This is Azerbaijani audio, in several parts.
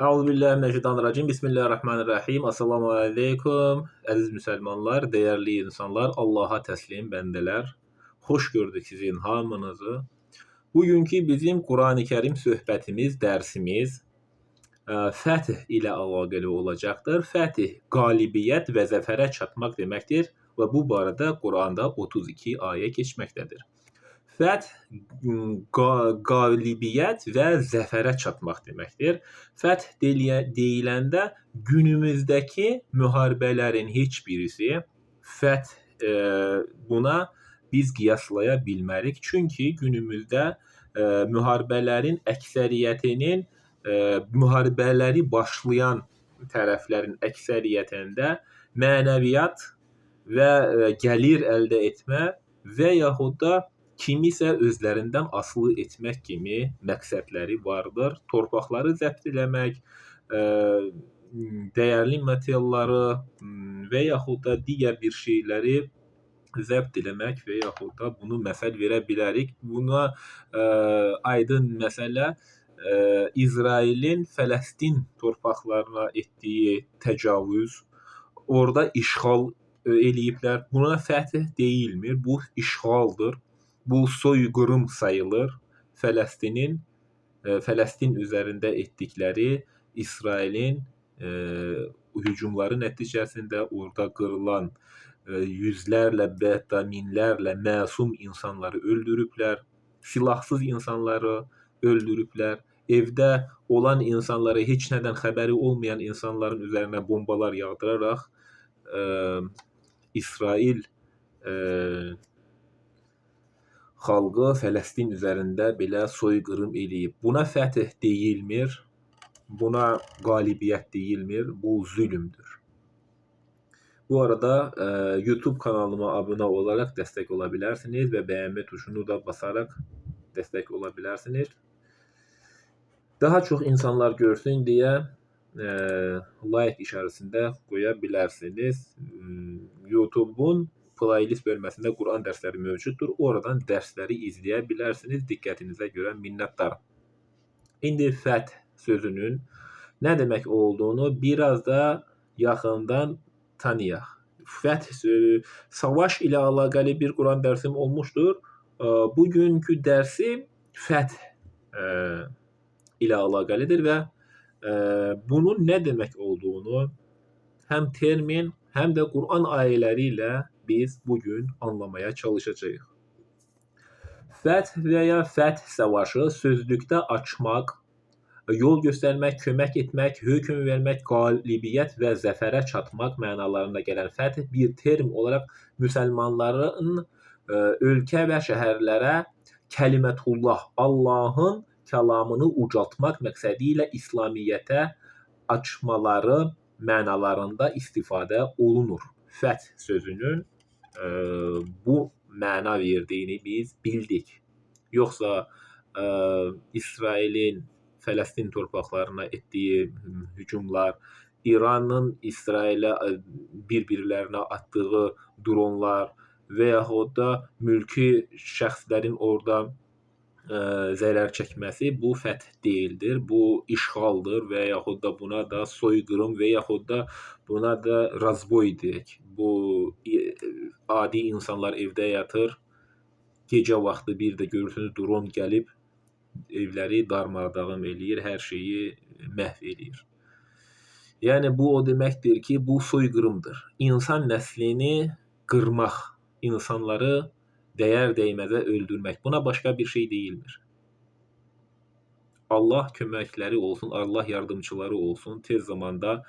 Euzubillahimineşşeytanirracim. Bismillahirrahmanirrahim. Esselamu aleyküm. Əziz müsəlmanlar, dəyərli insanlar, Allaha təslim bəndələr. Xoş gördük sizin hamınızı. Bugünkü bizim Qurani Kərim söhbətimiz, dərsimiz fəth ilə əlaqəli olacaqdır. Fəth qalibiyyət və zəfərə çatmaq deməkdir və bu barədə Quranda 32 ayə keçməkdədir. Fəth qalibiyyət və zəfərə çatmaq deməkdir. Fəth deyiləndə günümüzdəki müharibələrin heç birisi fəth buna biz qiyaslaya bilmərik. Çünki günümüzdə müharibələrin əksəriyyətinin müharibələri başlayan tərəflərin əksəriyyətində mənəviyyat və gəlir əldə etmə və yaxud da kimisə özlərindən asılı etmək kimi məqsədləri vardır. Torpaqları zəbt eləmək, dəyərli materialları və yaxud da digər bir şeyləri zəbt eləmək və yaxud da bunu məsəl verə bilərik. Buna aydın məsələ İsrailin Fələstin torpaqlarına etdiyi təcavüz, orada işğal eləyiblər. Buna fəth deyilmir, bu işğaldır. Bu soyqırım sayılır. Fələstin üzərində etdikləri İsrailin hücumları nəticəsində orada qırılan yüzlərlə, hətta minlərlə məsum insanları öldürüblər, silahsız insanları öldürüblər, evdə olan insanları, heç nədən xəbəri olmayan insanların üzərinə bombalar yağdıraraq İsrail xalqı Fələstin üzərində belə soyqırım eləyib. Buna fəth deyilmir, buna qalibiyyət deyilmir, bu zülmdür. Bu arada YouTube kanalıma abunə olaraq dəstək ola bilərsiniz və bəyənmə tuşunu da basaraq dəstək ola bilərsiniz. Daha çox insanlar görsün deyə like işarəsini də qoya bilərsiniz. YouTube'un playlist bölməsində Quran dərsləri mövcuddur. Oradan dərsləri izləyə bilərsiniz. Diqqətinizə görə minnətdaram. İndi fəth sözünün nə demək olduğunu biraz da yaxından tanıyaq. Fəth sözü, savaş ilə əlaqəli bir Quran dərsim olmuşdur. Bugünkü dərsim fəth ilə əlaqəlidir və bunun nə demək olduğunu həm termin, həm də Quran ayələri ilə biz bugün anlamaya çalışacağıq. Fəth və ya fəth savaşı sözlükdə açmaq, yol göstərmək, kömək etmək, hökm vermək, qalibiyyət və zəfərə çatmaq mənalarına gələn fəth bir term olaraq müsəlmanların ölkə və şəhərlərə kəlimətullah, Allahın kəlamını ucaltmaq məqsədi ilə İslamiyyətə açmaları mənalarında istifadə olunur. Fəth sözünün bu məna verdiyini biz bildik. Yoxsa İsrailin Fələstin torpaqlarına etdiyi hücumlar, İranın İsrailə bir-birlərinə atdığı dronlar və yaxud da mülki şəxslərin orada zərər çəkməsi bu fəth deyildir, bu işğaldır və yaxud da buna da soyqırım və yaxud da buna da razboy deyək. Bu adi insanlar evdə yatır, gecə vaxtı bir də görürsünüz dron gəlib evləri darmadağın eləyir, hər şeyi məhv eləyir. Yəni bu o deməkdir ki, bu soyqırımdır. İnsan nəslini qırmaq, insanları dəyər dəyməzə öldürmək. Buna başqa bir şey deyilmir. Allah köməkləri olsun, Allah yardımçıları olsun. Tez zamanda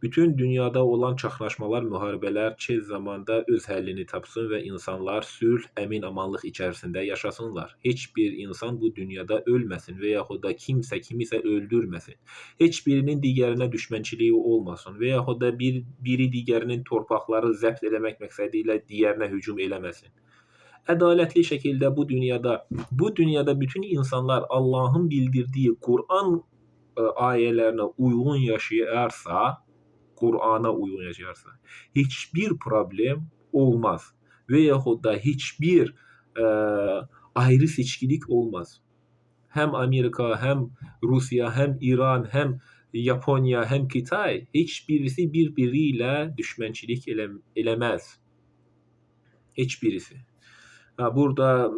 bütün dünyada olan çaxnaşmalar, müharibələr tez zamanda öz həllini tapsın və insanlar sülh, əmin-amanlıq içərisində yaşasınlar. Heç bir insan bu dünyada ölməsin və yaxud da kimsə kimisə öldürməsin. Heç birinin digərinə düşmənçiliyi olmasın və yaxud da biri digərinin torpaqları zəbt eləmək məqsədi ilə digərinə hücum eləməsin. Ədalətli şəkildə bu dünyada bütün insanlar Allahın bildirdiyi Quran ayələrinə uyğun yaşayarsa, Qurana uyğun yaşayarsa, heç bir problem olmaz və yaxud da heç bir ayrı seçkilik olmaz. Həm Amerika, həm Rusiya, həm İran, həm Yaponiya, həm Kitay, heç birisi bir-biri ilə düşmənçilik eləməz. Heç birisi. Burada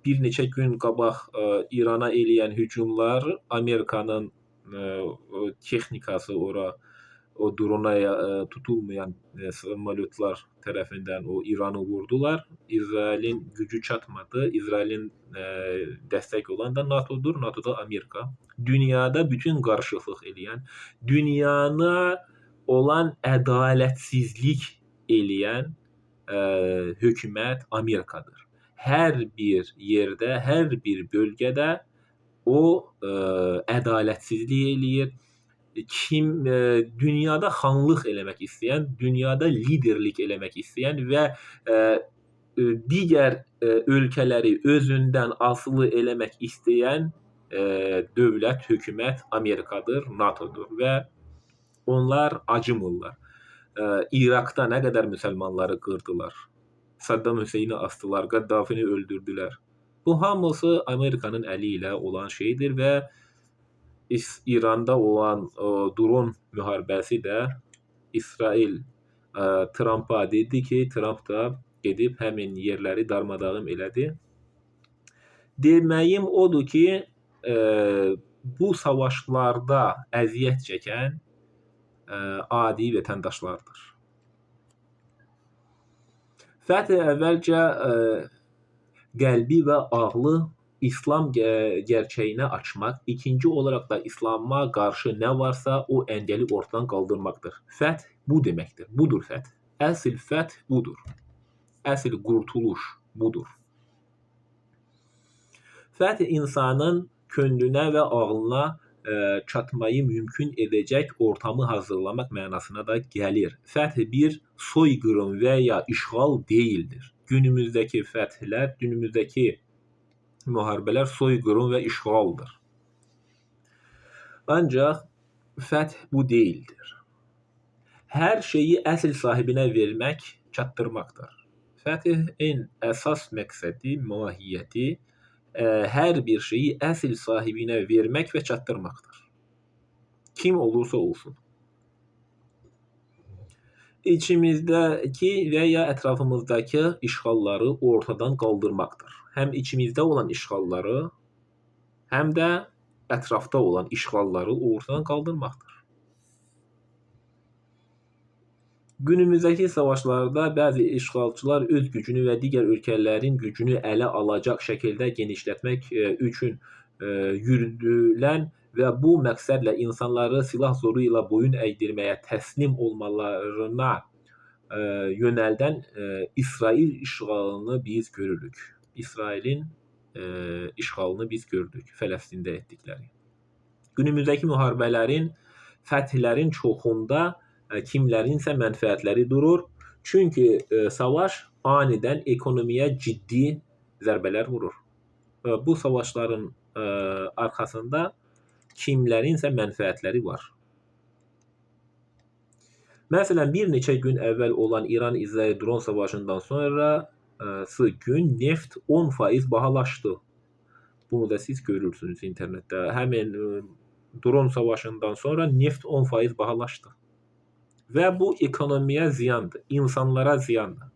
bir neçə gün qabaq İrana eləyən hücumlar Amerikanın texnikası ora o drona tutulmayan samolyotlar tərəfindən o İranı vurdular. İsrailin gücü çatmadı. İsrailin dəstək olan da NATO-dur. NATO da Amerika. Dünyada bütün qarışıqlıq eləyən, dünyana olan ədalətsizlik eləyən hökumət Amerikadır. Hər bir yerdə, hər bir bölgədə o ədalətsizlik eləyir. Kim dünyada xanlıq eləmək istəyən, dünyada liderlik eləmək istəyən və digər ölkələri özündən asılı eləmək istəyən dövlət, hökumət Amerikadır, NATO-dur və onlar acımırlar. İraqda nə qədər müsəlmanları qırdılar. Saddam Hüseyni astılar, Qəddafini öldürdülər. Bu hamısı Amerikanın əli ilə olan şeydir və İranda olan o dron müharibəsi də İsrail Trampa dedi ki, Tramp da gedib həmin yerləri darmadağın elədi. Deməyim odur ki, bu savaşlarda əziyyət çəkən adi vətəndaşlardır. Fəth əvvəlcə qəlbi və ağlı İslam gerçəyinə açmaq, ikinci olaraq da İslam'a qarşı nə varsa o əngəli ortadan qaldırmaqdır. Fəth bu deməkdir. Budur fəth. Əsl fəth budur. Əsl qurtuluş budur. Fəth insanın könlünə və ağlına çatmayı mümkün edəcək ortamı hazırlamaq mənasına da gəlir. Fəth bir soyqırım və ya işğal deyildir. Günümüzdəki fəthlər, günümüzdəki müharibələr soyqırım və işğaldır. Ancaq fəth bu deyildir. Hər şeyi əsl sahibinə vermək, çatdırmaqdır. Fəthin əsas məqsədi, mahiyyəti hər bir şeyi əsl sahibinə vermək və çatdırmaqdır. Kim olursa olsun. İçimizdəki və ya ətrafımızdakı işğalları ortadan qaldırmaqdır. Həm içimizdə olan işğalları, həm də ətrafda olan işğalları ortadan qaldırmaqdır. Günümüzdəki savaşlarda bəzi işğalçılar öz gücünü və digər ölkələrin gücünü ələ alacaq şəkildə genişlətmək üçün yürüdülən və bu məqsədlə insanları silah zoru ilə boyun əydirməyə təslim olmalarına yönəldən İsrail işğalını biz görürük. İsrailin işğalını biz gördük, Fələstində etdikləri. Günümüzdəki müharibələrin, fəthlərin çoxunda kimlərinsə mənfəətləri durur. Çünki savaş anidən ekonomiyə ciddi zərbələr vurur. Bu savaşların arxasında kimlərinsə mənfəətləri var. Məsələn, bir neçə gün əvvəl olan İran-İsrail dron savaşından sonra gün neft 10% bahalaşdı. Bunu da siz görürsünüz internetdə. Həmin dron savaşından sonra neft 10% bahalaşdı. Və bu ekonomiyə ziyandır, insanlara ziyandır.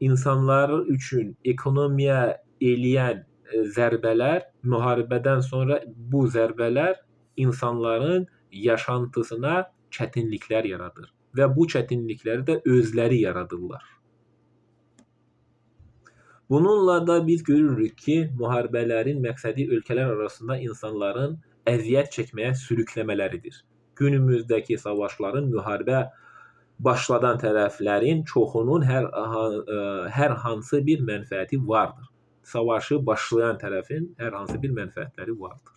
İnsanlar üçün ekonomiya eləyən zərbələr, müharibədən sonra bu zərbələr insanların yaşantısına çətinliklər yaradır. Və bu çətinlikləri də özləri yaradırlar. Bununla da biz görürük ki, müharibələrin məqsədi ölkələr arasında insanların əziyyət çəkməyə sürükləmələridir. Günümüzdəki savaşların müharibə başladan tərəflərin çoxunun hər hansı bir mənfəəti vardır. Savaşı başlayan tərəfin hər hansı bir mənfəətləri vardır.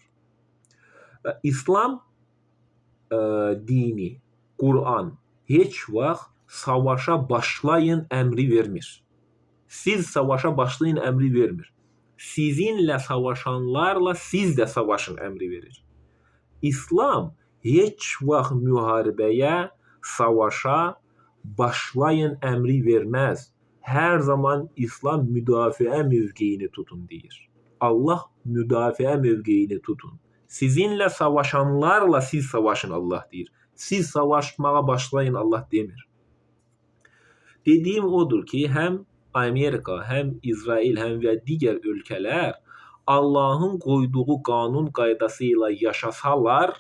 İslam dini, Quran heç vaxt savaşa başlayın əmri vermir. Siz savaşa başlayın əmri vermir. Sizinlə savaşanlarla siz də savaşın əmri verir. İslam heç vaxt müharibəyə, savaşa başlayın əmri verməz. Hər zaman İslam müdafiə mövqeyini tutun deyir. Allah müdafiə mövqeyini tutun. Sizinlə savaşanlarla siz savaşın Allah deyir. Siz savaşmağa başlayın Allah demir. Dediyim odur ki, həm Amerika, həm İsrail, həm və digər ölkələr Allahın qoyduğu qanun qaydası ilə yaşasalar,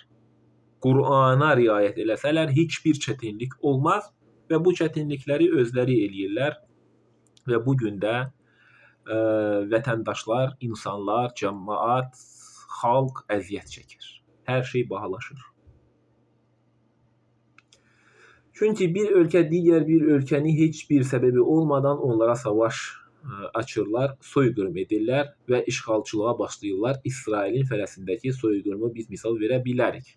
Qur'ana riayət eləsələr heç bir çətinlik olmaz və bu çətinlikləri özləri eləyirlər və bu gün də vətəndaşlar, insanlar, cəmaat, xalq əziyyət çəkir. Hər şey bahalaşır. Çünki bir ölkə digər bir ölkəni heç bir səbəbi olmadan onlara savaş açırlar, soyqırım edirlər və işğalçılığa başlayırlar. İsrailin Fələstindəki soyqırımı biz misal verə bilərik.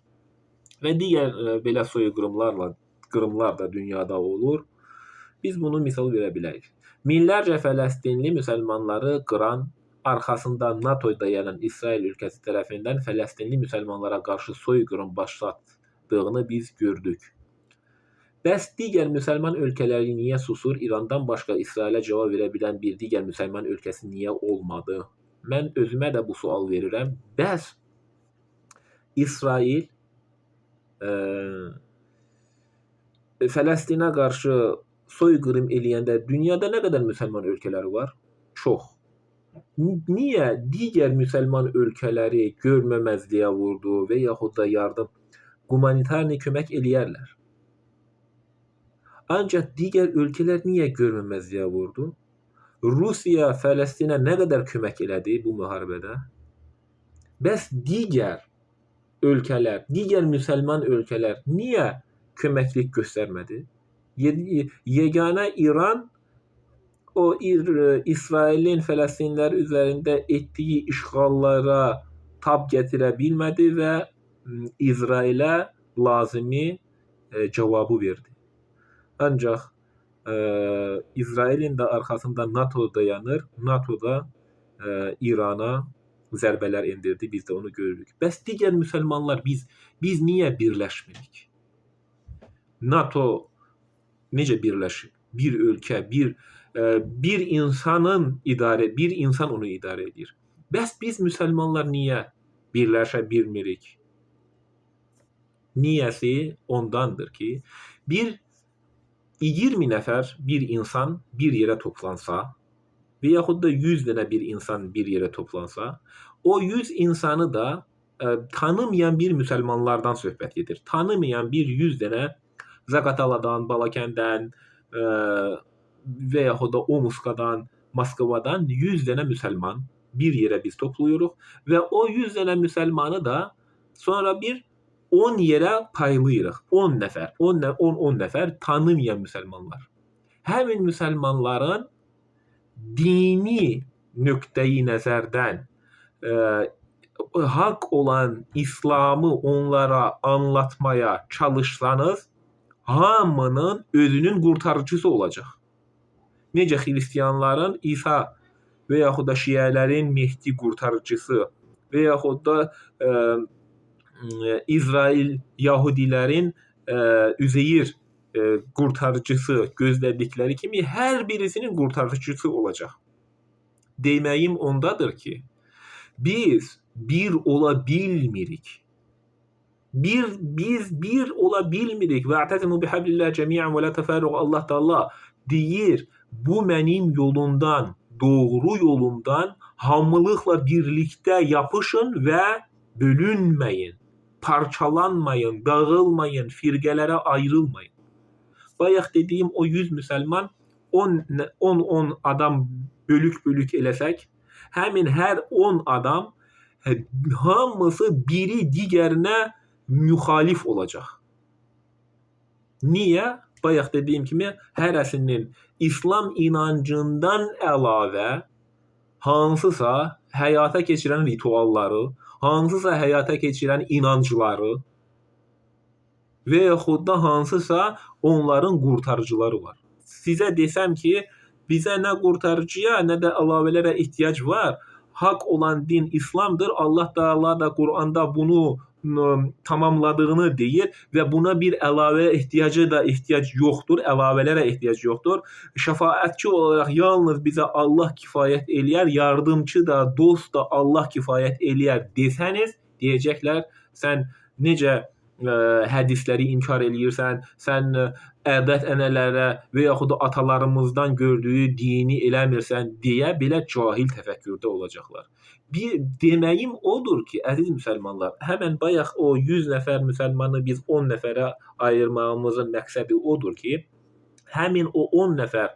Və digər belə soyqırımlarla qırımlar da dünyada olur. Biz bunu misal verə bilərik. Minlərcə Fələstinli müsəlmanları qıran, arxasında NATO dayanan İsrail ölkəsi tərəfindən Fələstinli müsəlmanlara qarşı soyqırım başlatdığını biz gördük. Bəs digər müsəlman ölkələri niyə susur? İrandan başqa İsrailə cavab verə bilən bir digər müsəlman ölkəsi niyə olmadı? Mən özümə də bu sual verirəm. Bəs İsrail Fələstinə qarşı soyqırım eləyəndə dünyada nə qədər müsəlman ölkələri var? Çox. Niyə digər müsəlman ölkələri görməməzliyə vurdu və yaxud da yardım, humanitarni kömək eləyərlər? Ancaq digər ölkələr niyə görməməzliyə vurdu? Rusiya Fələstinə nə qədər kömək elədi bu müharibədə? Bəs digər ölkələr, digər müsəlman ölkələr niyə köməklik göstərmədi? Yeganə İran o İsrailin Fələstinlər üzərində etdiyi işğallara tab gətirə bilmədi və İsrailə lazımi cavabı verdi. Ancaq İsrailin də arxasında NATO dayanır. NATO da İrana zərbələr endirdi. Biz də onu görürük. Bəs digər müsəlmanlar biz niyə birləşmirik? NATO necə birləşib? Bir ölkə, bir insanın idarə, bir insan onu idarə edir. Bəs biz müsəlmanlar niyə birləşə bilmirik? Niyəsi ondandır ki, bir 20 nəfər bir insan bir yerə toplansa və yaxud da 100 dənə bir insan bir yerə toplansa, o 100 insanı da tanımayan bir müsəlmanlardan söhbət gedir. Tanımayan bir 100 dənə Zaqataladan, Balakəndən və yaxud da Omuskadan, Moskvadan 100 dənə müsəlman bir yerə biz toplayırıq və o 100 dənə müsəlmanı da sonra bir 10 yerə paylayırıq. 10 nəfər, 10 nəfər tanımayan müsəlmanlar. Həmin müsəlmanların dini nöqteyi nəzərdən haqq olan İslamı onlara anlatmaya çalışsanız, hamının özünün qurtarıcısı olacaq. Necə xristianların İsa və yaxud da şiələrin Mehdi qurtarıcısı və yaxud da İsrail Yahudilərin Üzeyir qurtarıcısı gözlədikləri kimi hər birisinin qurtarıcısı olacaq. Deməyim ondadır ki, biz bir ola bilmirik. Biz bir ola bilmirik. Və ətəzimu bihablillah cəmiən və la təfərruq. Allah Teala deyir, bu mənim yolumdan, doğru yolumdan hamılıqla birlikdə yapışın və bölünməyin, parçalanmayın, dağılmayın, firqələrə ayrılmayın. Bayaq dediyim o 100 müsəlman 10-10 adam bölük-bölük eləsək, həmin hər 10 adam hamısı biri digərinə müxalif olacaq. Niyə? Bayaq dediyim kimi hərəsinin İslam inancından əlavə hansısa həyata keçirən ritualları, hansısa həyata keçirən inancları və yaxud da hansısa onların qurtarıcıları var. Sizə desəm ki, bizə nə qurtarıcıya, nə də əlavələrə ehtiyac var. Haqq olan din İslamdır. Allah Teala da Quranda bunu tamamladığını deyir və buna bir əlavə ehtiyacı da ehtiyac yoxdur, əlavələrə ehtiyac yoxdur. Şəfaətçi olaraq yalnız bizə Allah kifayət eləyər, yardımçı da, dost da Allah kifayət eləyər desəniz, Deyəcəklər, sən necə hədisləri inkar eləyirsən, sən ədət-ənələrə və yaxud da atalarımızdan gördüyü dini eləmirsən deyə belə cahil təfəkkürdə olacaqlar. Bir deməyim odur ki, əziz müsəlmanlar, həmən bayaq o 100 nəfər müsəlmanı biz 10 nəfərə ayırmağımızın məqsədi odur ki, həmin o 10 nəfər,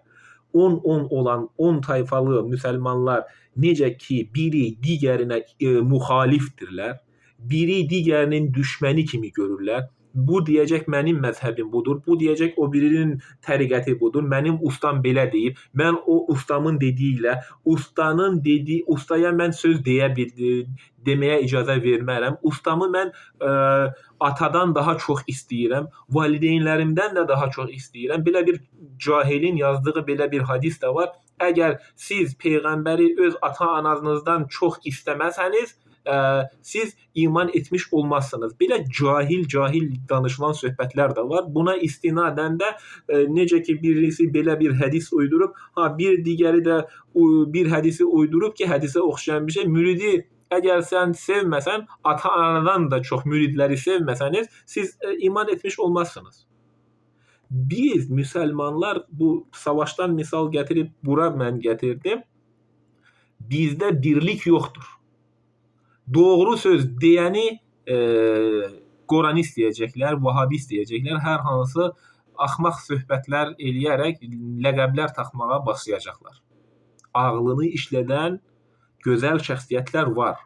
10-10 olan 10 tayfalı müsəlmanlar necə ki biri digərinə müxalifdirlər, biri digərinin düşməni kimi görürlər. Bu deyəcək mənim məzhəbim budur, bu deyəcək o birinin təriqəti budur, mənim ustam belə deyib, mən o ustamın dediyi ilə, ustanın dediyi, ustaya mən söz deməyə icazə vermərəm, ustamı mən atadan daha çox istəyirəm, valideynlərimdən də daha çox istəyirəm. Belə bir cahilin yazdığı belə bir hadis də var. Əgər siz peyğəmbəri öz ata-ananızdan çox istəməsəniz, siz iman etmiş olmazsınız. Belə cahil-cahil danışılan söhbətlər də var. Buna istinadən də necə ki birisi belə bir hədis uydurub, ha bir digəri də bir hədisi uydurub ki, hədisə oxşayan bir şey. Müridi əgər sən sevməsən, ata-anadan da çox müridləri sevməsəniz, siz iman etmiş olmazsınız. Biz müsəlmanlar bu savaşdan misal gətirib bura mən gətirdim. Bizdə birlik yoxdur. Doğru söz deyəni Qoranist deyəcəklər, Vahabist deyəcəklər, hər hansı axmaq söhbətlər eləyərək ləqəblər taxmağa başlayacaqlar. Ağlını işlədən gözəl şəxsiyyətlər var.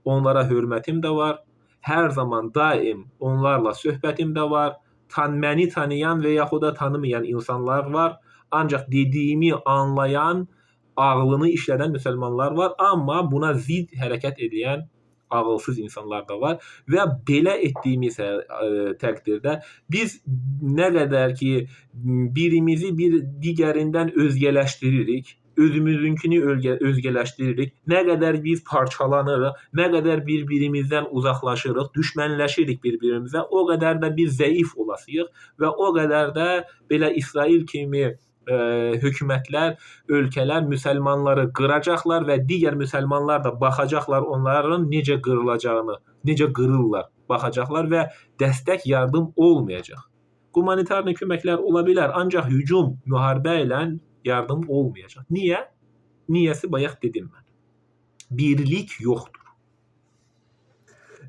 Onlara hörmətim də var. Hər zaman daim onlarla söhbətim də var. Məni tanıyan və yaxud da tanımayan insanlar var. Ancaq dediyimi anlayan, ağlını işlədən müsəlmanlar var, amma buna zid hərəkət edən ağılsız insanlar da var və belə etdiyimiz təqdirdə biz nə qədər ki birimizi bir digərindən özgələşdiririk, özümüzünkini özgələşdiririk, nə qədər biz parçalanırıq, nə qədər bir-birimizdən uzaqlaşırıq, düşmənləşirik bir-birimizə, o qədər də biz zəif olasıyıq və o qədər də belə İsrail kimi hökumətlər, ölkələr müsəlmanları qıracaqlar və digər müsəlmanlar da baxacaqlar onların necə qırılacağını, necə qırırlar, baxacaqlar və dəstək, yardım olmayacaq. Humanitar köməklər ola bilər, ancaq hücum, müharibə ilə yardım olmayacaq. Niyə? Niyəsi bayaq dedim mən. Birlik yoxdur.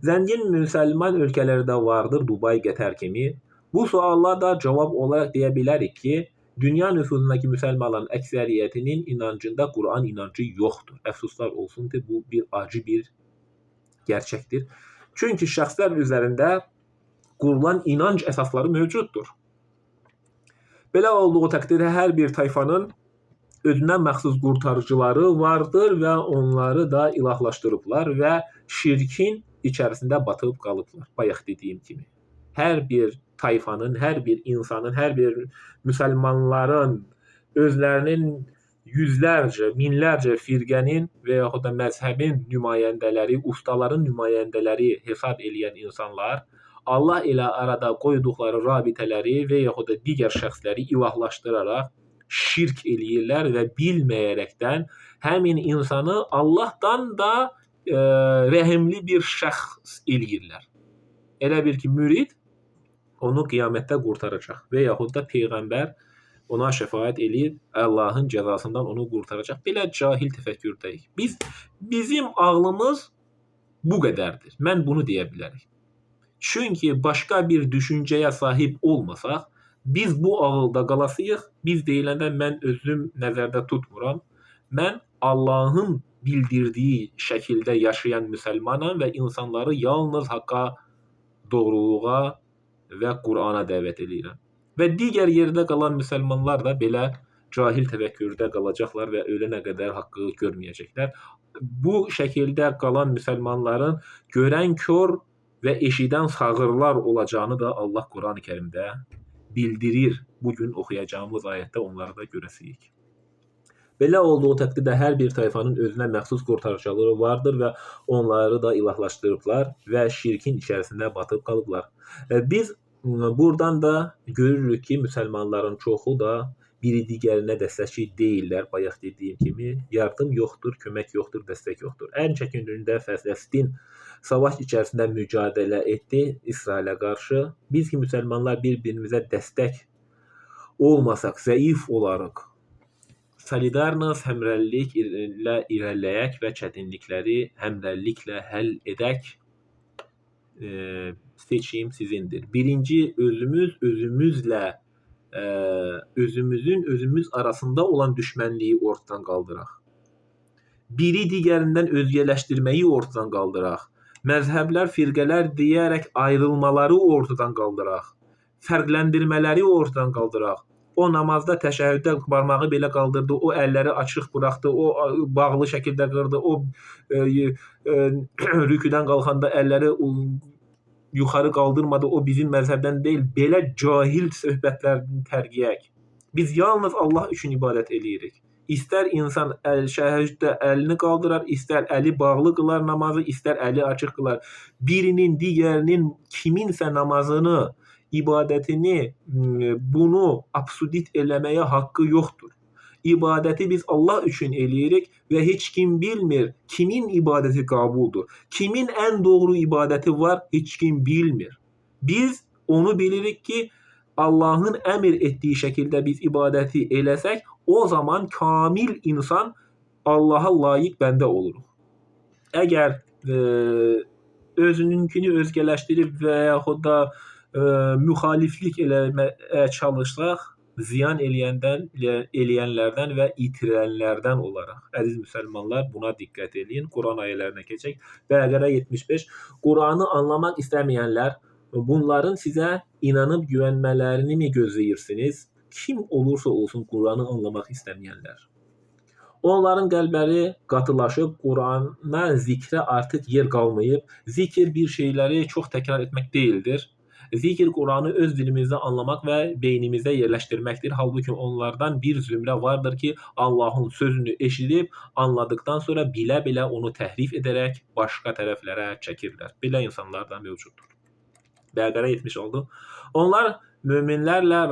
Zəngin müsəlman ölkələri də vardır, Dubay, Qətər kimi. Bu suala da cavab olaraq deyə bilərik ki, dünya nüfuzundakı müsəlmanların əksəriyyətinin inancında Quran inancı yoxdur. Əfsuslar olsun ki, bu bir acı bir gerçəkdir. Çünki şəxslər üzərində qurulan inanc əsasları mövcuddur. Belə olduğu təqdirdə hər bir tayfanın özünə məxsus qurtarıcıları vardır və onları da ilahlaşdırıblar və şirkin içərisində batıb qalıblar. Bayaq dediyim kimi. Hər bir tayfanın, hər bir insanın, hər bir müsəlmanların özlərinin yüzlərcə, minlərcə firqənin və yaxud da məzhəbin nümayəndələri, ustaların nümayəndələri hesab eləyən insanlar Allah ilə arada qoyduqları rabitələri və yaxud da digər şəxsləri ilahlaşdıraraq şirk eləyirlər və bilməyərəkdən həmin insanı Allahdan da rəhimli bir şəxs eləyirlər. Elə bir ki, mürid onu qiyamətdə qurtaracaq və yaxud da peyğəmbər ona şəfaət eləyib Allahın cəzasından onu qurtaracaq. Belə cahil təfəkkürdəyik. Bizim ağlımız bu qədərdir. Mən bunu deyə bilərik. Çünki başqa bir düşüncəyə sahib olmasaq, biz bu ağılda qalasıyıq. Biz deyiləndə mən özüm nəzərdə tutmuram. Mən Allahın bildirdiyi şəkildə yaşayan müsəlmanam və insanları yalnız haqqa, doğruluğa və Qurana dəvət eləyirəm. Və digər yerdə qalan müsəlmanlar da belə cahil təfəkkürdə qalacaqlar və ölənə qədər haqqı görməyəcəklər. Bu şəkildə qalan müsəlmanların görən kör və eşidən sağırlar olacağını da Allah Quran-ı Kərimdə bildirir. Bugün oxuyacağımız ayətdə onları da görəsiyik. Belə olduğu təqdirdə hər bir tayfanın özünə məxsus qurtarıcıları vardır və onları da ilahlaşdırıblar və şirkin içərisində batıb qalıblar. Biz buradan da görürük ki, müsəlmanların çoxu da Biri digərinə dəstəkçi deyillər. Bayaq dediyim kimi yardım yoxdur, kömək yoxdur, dəstək yoxdur. Ən çətin gündə Fələstin savaş içərisində mücadilə etdi İsrailə qarşı. Biz ki müsəlmanlar bir-birimizə dəstək olmasaq, zəif olarıq. Solidarnost, həmrəylik ilə irəliləyək və çətinlikləri həmrəyliklə həll edək. Seçim sizindir. Birinci, özümüz özümüzlə özümüzün özümüz arasında olan düşmənliyi ortadan qaldıraq. Biri digərindən özgələşdirməyi ortadan qaldıraq. Məzhəblər, firqələr deyərək ayrılmaları ortadan qaldıraq. Fərqləndirmələri ortadan qaldıraq. O namazda təşəhhüddə barmağı belə qaldırdı, o əlləri açıq buraxdı, o bağlı şəkildə qırdı, o rüküdən qalxanda əlləri yuxarı qaldırmadı, o bizim məzhəbdən deyil. Belə cahil söhbətlərdən tərgiyək. Biz yalnız Allah üçün ibadət eləyirik. İstər insan təşəhhüddə əlini qaldırar, istər əli bağlı qılar namazı, istər əli açıq qılar. Birinin, digərinin kiminsə namazını, ibadətini, bunu absudit eləməyə haqqı yoxdur. İbadəti biz Allah üçün eləyirik və heç kim bilmir kimin ibadəti qəbuldur. Kimin ən doğru ibadəti var, heç kim bilmir. Biz onu bilirik ki, Allahın əmr etdiyi şəkildə biz ibadəti eləsək, o zaman kamil insan Allaha layiq bəndə oluruq. Əgər özününkünü özgələşdirib və yaxud da müxaliflik eləməyə çalışsaq, ziyan eləyənlərdən və itirənlərdən olaraq. Əziz müsəlmanlar, buna diqqət eləyin. Quran ayələrinə keçək. Bəqərə 75. Quranı anlamaq istəməyənlər, bunların sizə inanıb güvənmələrini mi gözləyirsiniz? Kim olursa olsun Quranı anlamaq istəməyənlər. Onların qəlbləri qatılaşıb, Qurana, zikrə artıq yer qalmayıb. Zikr bir şeyləri çox təkrar etmək deyildir. Zikr Quranı öz dilimizdə anlamaq və beynimizdə yerləşdirməkdir. Halbuki onlardan bir zümrə vardır ki, Allahın sözünü eşidib, anladıqdan sonra bilə-bilə onu təhrif edərək başqa tərəflərə çəkirlər. Belə insanlar da mövcuddur. Bəqərə 76. Onlar möminlərlə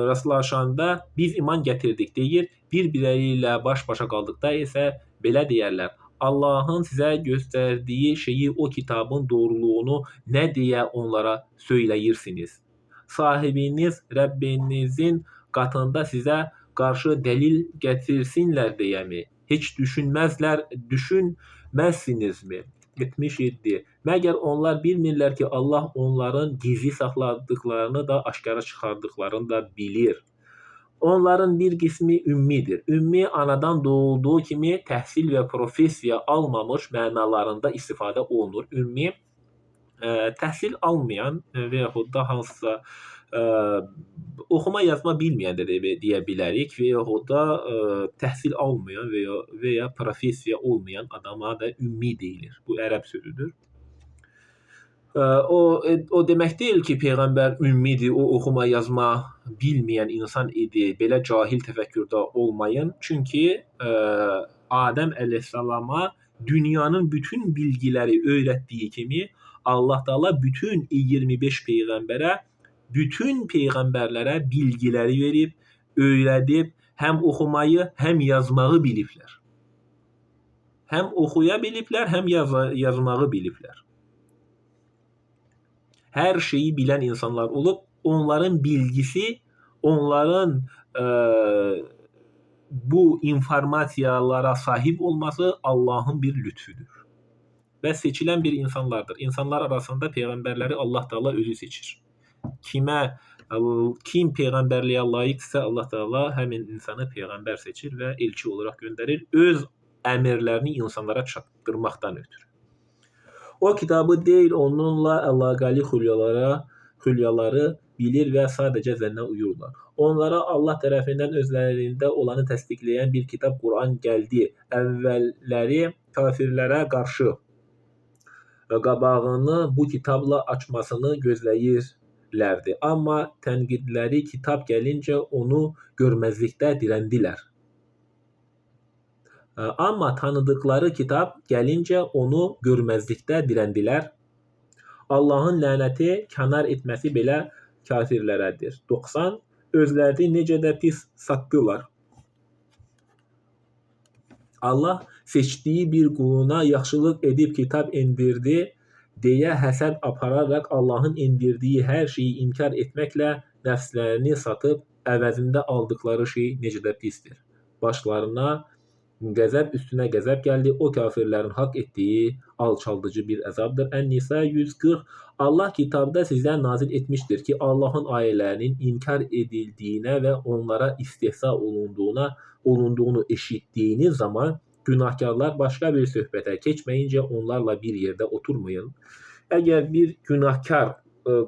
rastlaşanda biz iman gətirdik deyir, bir-birləri ilə baş-başa qaldıqda isə belə deyərlər: Allahın sizə göstərdiyi şeyi, o kitabın doğruluğunu nə deyə onlara söyləyirsiniz? Sahibiniz Rəbbinizin qatında sizə qarşı dəlil gətirsinlər deyəmi? Heç düşünməzsinizmi? 77. Məgər onlar bilmirlər ki, Allah onların gizli saxladıqlarını da, aşkara çıxardıqlarını da bilir. Onların bir qismi ümmidir. Ümmi anadan doğulduğu kimi təhsil və professiya almamış mənalarında istifadə olunur. Ümmi təhsil almayan və yaxud da hansısa oxuma yazma bilməyən də deyə bilərik və yaxud da təhsil almayan və ya professiya olmayan adama da ümmi deyilir. Bu ərəb sözüdür. O demək deyil ki, peyğəmbər ümmidir, o oxuma yazma bilməyən insan idi. Belə cahil təfəkkürdə olmayın. Çünki Adəm əleyhissalama dünyanın bütün bilgiləri öyrətdiyi kimi Allah Taala bütün 25 peyğəmbərə, bütün peyğəmbərlərə bilgiləri verib, öyrədib, həm oxumayı, həm yazmağı biliblər. Həm oxuya biliblər, həm yazmağı biliblər. Hər şeyi bilən insanlar olub, onların bilgisi, onların bu informasiyalara sahib olması Allahın bir lütfüdür. Və seçilən bir insanlardır. İnsanlar arasında peyğəmbərləri Allah Taala özü seçir. Kim peyğəmbərliyə layiqsə Allah Taala həmin insanı peyğəmbər seçir və elçi olaraq göndərir. Öz əmrlərini insanlara çatdırmaqdan ötürü. O kitabı deyil, onunla əlaqəli xülyaları bilir və sadəcə zənnə uyurlar. Onlara Allah tərəfindən özlərində olanı təsdiqləyən bir kitab Quran gəldi. Əvvəlləri kafirlərə qarşı qabağını bu kitabla açmasını gözləyirlərdi. Amma tənqidləri kitab gəlincə onu görməzlikdə dirəndilər. Amma tanıdıqları kitab gəlincə onu görməzlikdə dirəndilər. Allahın lənəti kənar etməsi belə kafirlərədir. 90. Özlərini necə də pis satdılar. Allah seçdiyi bir quluna yaxşılıq edib kitab indirdi deyə həsəd apararaq Allahın indirdiyi hər şeyi inkar etməklə nəfslərini satıb əvəzində aldıqları şey necə də pisdir. Başlarına qəzəb üstünə qəzəb gəldi. O kafirlərin haqq etdiyi alçaldıcı bir əzabdır. Ən-Nisa 140. Allah kitabda sizə nazil etmişdir ki, Allahın ayələrinin inkar edildiyinə və onlara istehza olunduğunu eşitdiyiniz zaman günahkarlar başqa bir söhbətə keçməyincə onlarla bir yerdə oturmayın. Əgər bir günahkar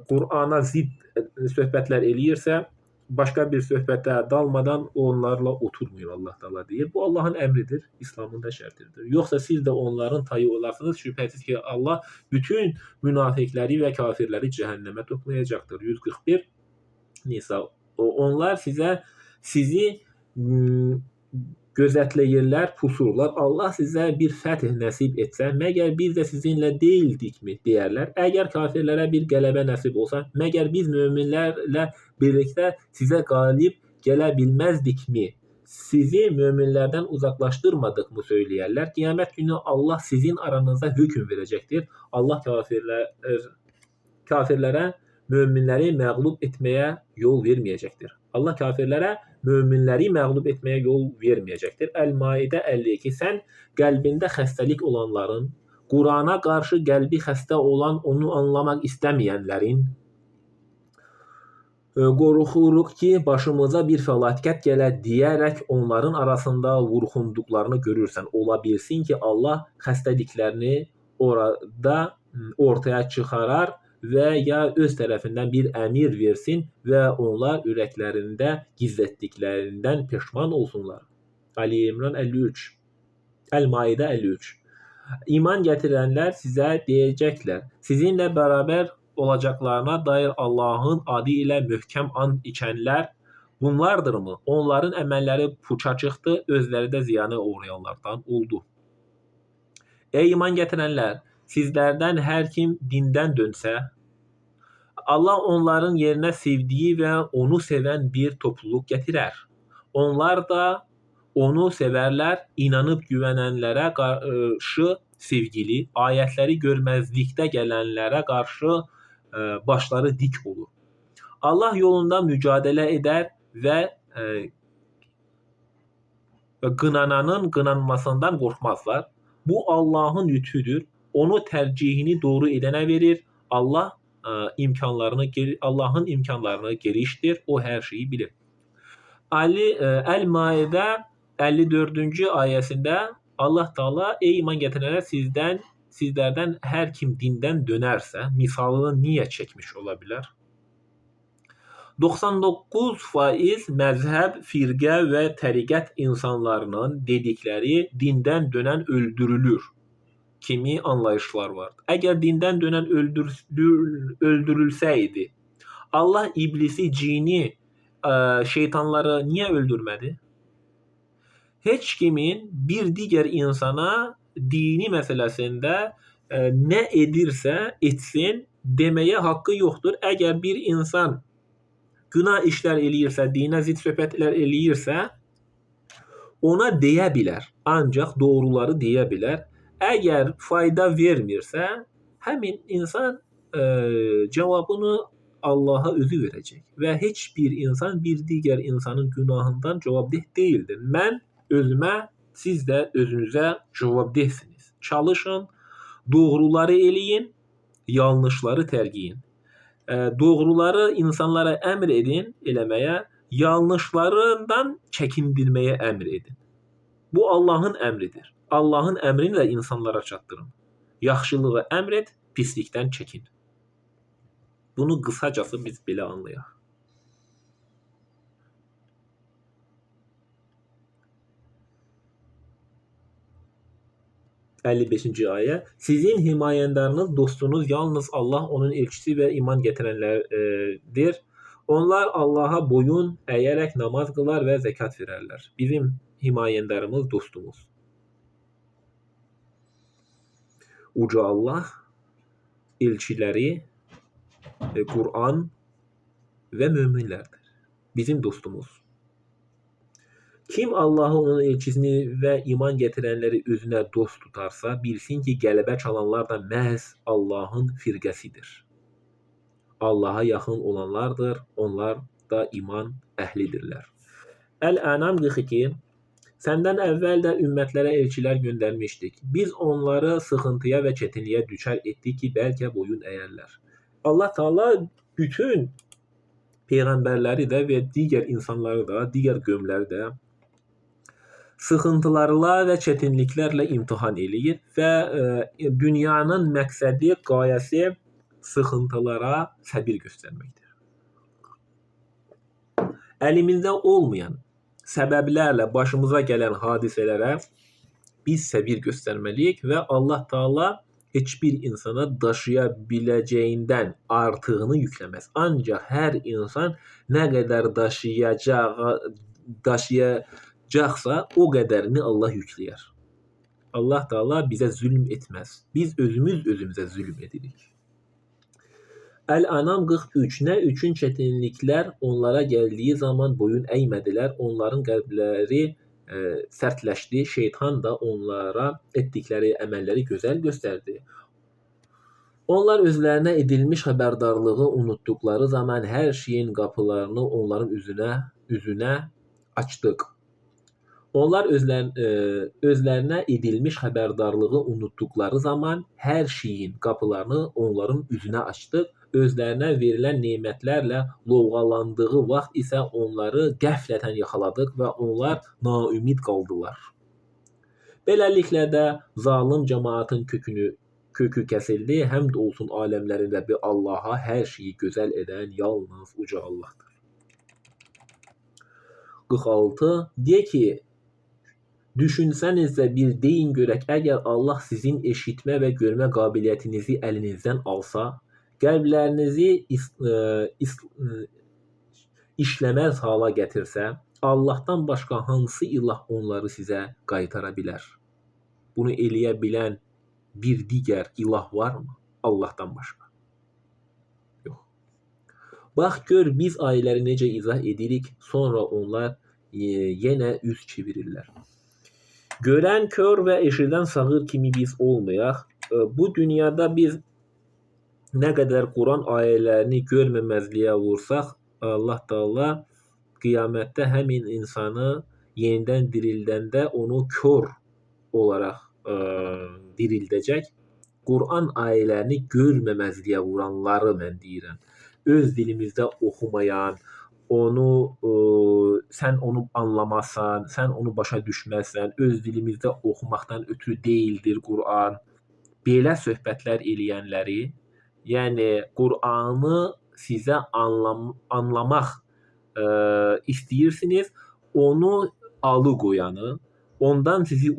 Qur'ana zidd söhbətlər eləyirsə, başqa bir söhbətə dalmadan onlarla oturmayın Allah Teala deyir. Bu Allahın əmridir, İslamın da şərtidir. Yoxsa siz də onların tayı olarsınız. Şübhəsiz ki, Allah bütün münafiqləri və kafirləri cəhənnəmə toplayacaqdır. 141 Nisa. Onlar sizi gözetləyirlər, pusurlar. Allah sizə bir fəth nəsib etsə, məgər biz də sizinlə deyildikmi deyərlər. Əgər kafirlərə bir qələbə nəsib olsa, məgər biz möminlərlə birlikdə sizə qalib gələ bilməzdikmi? Sizi möminlərdən uzaqlaşdırmadıq mı söyləyərlər. Qiyamət günü Allah sizin aranızda hökm verəcəkdir. Allah kafirlərə möminləri məğlub etməyə yol verməyəcəkdir. Allah kafirlərə möminləri məğlub etməyə yol verməyəcəkdir. Əl-Maidə 52. Sən qəlbində xəstəlik olanların, Qurana qarşı qəlbi xəstə olan, onu anlamaq istəməyənlərin, qorxuruq ki, başımıza bir fəlakət gələ deyərək onların arasında vurxunduqlarını görürsən. Ola bilsin ki, Allah xəstəliklərini orada ortaya çıxarar və ya öz tərəfindən bir əmir versin və onlar ürəklərində gizlətdiklərindən peşman olsunlar. Ali İmran 53. Əl-Maidə 53. İman gətirənlər sizə deyəcəklər, sizinlə bərabər olacaqlarına dair Allahın adı ilə möhkəm and içənlər bunlardırmı? Onların əməlləri puça çıxdı, özləri də ziyana uğrayanlardan oldu. Ey iman gətirənlər! Sizlərdən hər kim dindən dönsə, Allah onların yerinə sevdiyi və onu sevən bir topluluq gətirər. Onlar da onu sevərlər, inanıb güvənənlərə qarşı sevgili, ayətləri görməzlikdə gələnlərə qarşı başları dik olur. Allah yolunda mücadilə edər və qınananın qınanmasından qorxmazlar. Bu Allahın lütfüdür. Onu tərcihini doğru edənə verir. Allah Allahın imkanlarını genişdir. O hər şeyi bilir. Əl-Maidə 54-cü ayəsində Allah Teala ey iman gətirənlər sizlərdən hər kim dindən dönərsə, misalını niyə çəkmiş ola bilər? 99% məzhəb, firqə və təriqət insanlarının dedikləri dindən dönən öldürülür kimi anlayışlar vardır. Əgər dindən dönən öldürülsəydi, Allah iblisi, cini, şeytanları niyə öldürmədi? Heç kimin bir digər insana dini məsələsində nə edirsə etsin deməyə haqqı yoxdur. Əgər bir insan günah işlər eləyirsə, dinə zidd söhbətlər eləyirsə, ona deyə bilər. Ancaq doğruları deyə bilər. Əgər fayda vermirsə, həmin insan cavabını Allaha özü verəcək. Və heç bir insan bir digər insanın günahından cavabdeh deyildir. Mən özümə, siz də özünüzə cavabdehsiniz. Çalışın, doğruları eləyin, yanlışları tərk edin. Doğruları insanlara əmr edin eləməyə, yanlışlarından çəkindirməyə əmr edin. Bu Allahın əmridir. Allahın əmrini də insanlara çatdırın. Yaxşılığı əmr et, pislikdən çəkin. Bunu qısacası biz belə anlayaq. 55-ci ayə. Sizin himayəndarınız, dostunuz yalnız Allah, onun elçisi və iman gətirənlərdir. Onlar Allaha boyun əyərək namaz qılar və zəkat verərlər. Bizim himayəndarımız, dostumuz. Uca Allah, elçiləri, Quran və möminlərdir. Bizim dostumuz. Kim Allahı, onun elçisini və iman gətirənləri özünə dost tutarsa, bilsin ki, qələbə çalanlar da məhz Allahın firqəsidir. Allaha yaxın olanlardır, onlar da iman əhlidirlər. Əl-Ənam 42. Səndən əvvəl də ümmətlərə elçilər göndərmişdik. Biz onları sıxıntıya və çətinliyə düçar etdik ki, bəlkə boyun əyərlər. Allah Teala bütün peyğəmbərləri də və digər insanları da, digər qövmləri də sıxıntılarla və çətinliklərlə imtihan eləyir və dünyanın məqsədi, qayəsi sıxıntılara səbir göstərməkdir. Əlimizdə olmayan səbəblərlə başımıza gələn hadisələrə biz səbir göstərməliyik və Allah Teala heç bir insana daşıya biləcəyindən artığını yükləməz. Ancaq hər insan nə qədər daşıyacaqsa, o qədərini Allah yükləyər. Allah Teala bizə zülm etməz. Biz özümüz özümüzə zülm edirik. Əl-Anam 43. Nə üçün çətinliklər onlara gəldiyi zaman boyun əymədilər, onların qəlbləri sərtləşdi, şeytan da onlara etdikləri əməlləri gözəl göstərdi. Onlar özlərinə edilmiş xəbərdarlığı unutduqları zaman hər şeyin qapılarını onların üzünə açdıq. Onlar özlərinə edilmiş xəbərdarlığı unutduqları zaman hər şeyin qapılarını onların üzünə açdıq. Özlərinə verilən nemətlərlə lovğalandığı vaxt isə onları qəflətən yaxaladıq və onlar naümid qaldılar. Beləliklə də zalım cəmaatın kökü kəsildi. Həmd olsun aləmlərin Rəbbi Allaha, hər şeyi gözəl edən yalnız uca Allahdır. 46. De ki, düşünsənizə bir deyin görək, əgər Allah sizin eşitmə və görmə qabiliyyətinizi əlinizdən alsa, qəlblərinizi işləməz hala gətirsə, Allahdan başqa hansı ilah onları sizə qaytara bilər? Bunu eləyə bilən bir digər ilah varmı Allahdan başqa? Yox. Bax, gör, biz ayələri necə izah edirik, sonra onlar yenə üz çevirirlər. Görən kör və eşidən sağır kimi biz olmayaq. Bu dünyada biz nə qədər Quran ayələrini görməməzliyə vursaq, Allah Teala qiyamətdə həmin insanı yenidən dirildəndə onu kör olaraq dirildəcək. Quran ayələrini görməməzliyə vuranları mən deyirəm. Öz dilimizdə oxumayan, onu sən onu anlamazsan, sən onu başa düşməzsən, öz dilimizdə oxumaqdan ötrü deyildir Quran. Belə söhbətlər eləyənləri, yəni Qur'anı sizə anlamaq istəyirsiniz, onu alıqoyanı, ondan sizi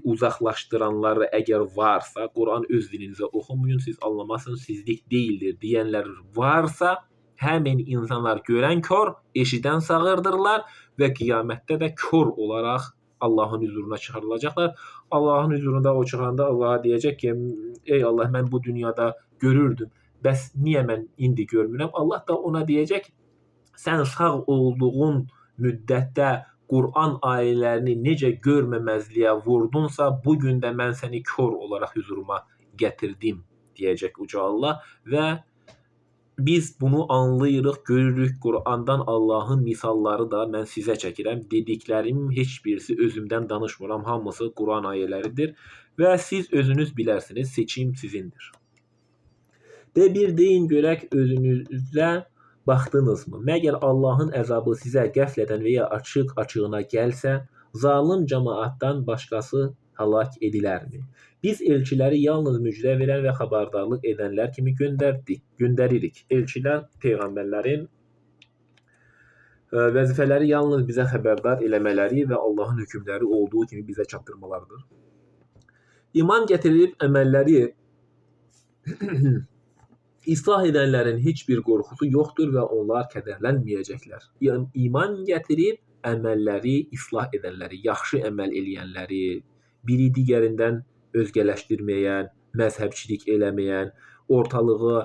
uzaqlaşdıranları əgər varsa, Quran öz dilinizə oxumayın, siz anlamazsınız, sizlik deyildir deyənlər varsa, həmin insanlar görən kör, eşidən sağırdırlar və qiyamətdə də kör olaraq Allahın hüzuruna çıxarılacaqlar. Allahın hüzurunda o çıxanda Allaha deyəcək ki, ey Allah, mən bu dünyada görürdüm, bəs niyə mən indi görmürəm? Allah da ona deyəcək, sən sağ olduğun müddətdə Quran ayələrini necə görməməzliyə vurdunsa, bu gün də mən səni kör olaraq hüzuruma gətirdim, deyəcək uca Allah. Və biz bunu anlayırıq, görürük. Qurandan Allahın misalları da mən sizə çəkirəm. Dediklərimin heç birisi özümdən danışmıram, hamısı Quran ayələridir və siz özünüz bilərsiniz, seçim sizindir. De bir deyin görək, özünüzə baxdınızmı? Məgər Allahın əzabı sizə qəflətən və ya açıq açığına gəlsə, zalım cəmaatdan başqası həlak edilərmi? Biz elçiləri yalnız müjdə verən və xəbərdarlıq edənlər kimi göndəririk. Elçilər peyğəmbərlərin vəzifələri yalnız bizə xəbərdar eləmələri və Allahın hökmləri olduğu kimi bizə çatdırmalarıdır. İman gətirib əməlləri islah edənlərin heç bir qorxusu yoxdur və onlar kədərlənməyəcəklər. Yəni, iman gətirib əməlləri islah edənləri, yaxşı əməl eləyənləri, biri digərindən özgələşdirməyən, məzhəbçilik eləməyən, ortalığı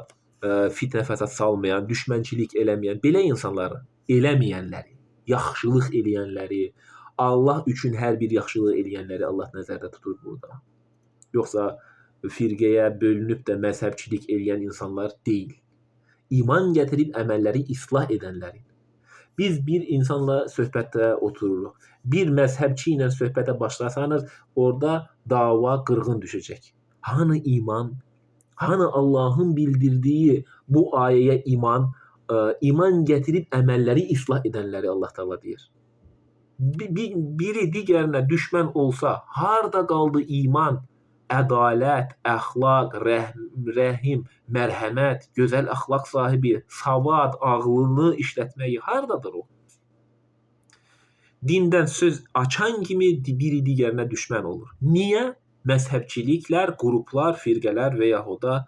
fitnə fəsad salmayan, düşmənçilik eləməyən belə insanları eləməyənləri, yaxşılıq eləyənləri, Allah üçün hər bir yaxşılıq eləyənləri Allah nəzərdə tutur burada. Yoxsa firqəyə bölünüb də məzhəbçilik eləyən insanlar deyil. İman gətirib əməlləri islah edənlərin. Biz bir insanla söhbətdə otururuq. Bir məzhəbçi ilə söhbətə başlasanız, orada dava qırğın düşəcək. Hanı iman? Hanı Allahın bildirdiyi bu ayəyə iman, iman gətirib əməlləri islah edənləri Allah Taala deyir. Biri digərinə düşmən olsa, harda qaldı iman, ədalət, əxlaq, rəhim, mərhəmət, gözəl əxlaq sahibi, savad, ağlını işlətməyi hardadır o? Dindən söz açan kimi biri digərinə düşmən olur. Niyə? Məzhəbçiliklər, qruplar, firqələr və yaxud da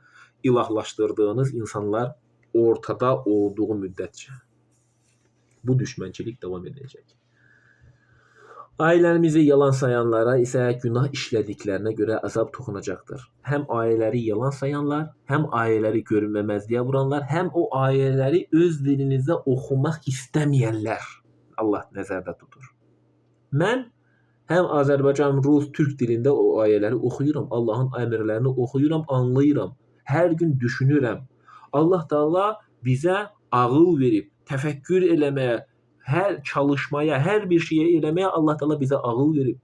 ilahlaşdırdığınız insanlar ortada olduğu müddətcə bu düşmənçilik davam edəcək. Ailələrimizi yalan sayanlara isə günah işlədiklərinə görə əzab toxunacaqdır. Həm ayələri yalan sayanlar, həm ayələri görünməməzliyə vuranlar, həm o ayələri öz dilinizdə oxumaq istəməyənlər Allah nəzərdə tutur. Mən həm Azərbaycan, Rus, Türk dilində o ayələri oxuyuram, Allahın əmrlərini oxuyuram, anlayıram. Hər gün düşünürəm. Allah Taala bizə ağıl verib, təfəkkür eləməyə, hər çalışmaya, hər bir şeyə eləməyə Allah Taala bizə ağıl verib.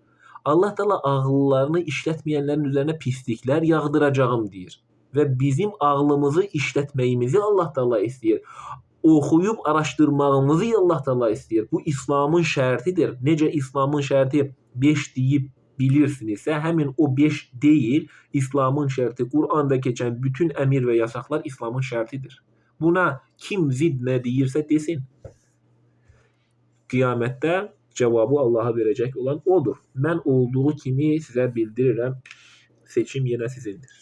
Allah Taala ağıllarını işlətməyənlərin üzərinə pisliklər yağdıracağım deyir. Və bizim ağlımızı işlətməyimizi Allah Taala istəyir. Oxuyub araşdırmağımızı Allah Taala istəyir. Bu İslamın şərtidir. Necə İslamın şərti 5 deyib bilirsinizsə, həmin o 5 deyil, İslamın şərti, Quranda keçən bütün əmir və yasaqlar İslamın şərtidir. Buna kim zid nə deyirsə desin. Qiyamətdə cavabı Allaha verəcək olan odur. Mən olduğu kimi sizə bildirirəm. Seçim yenə sizindir.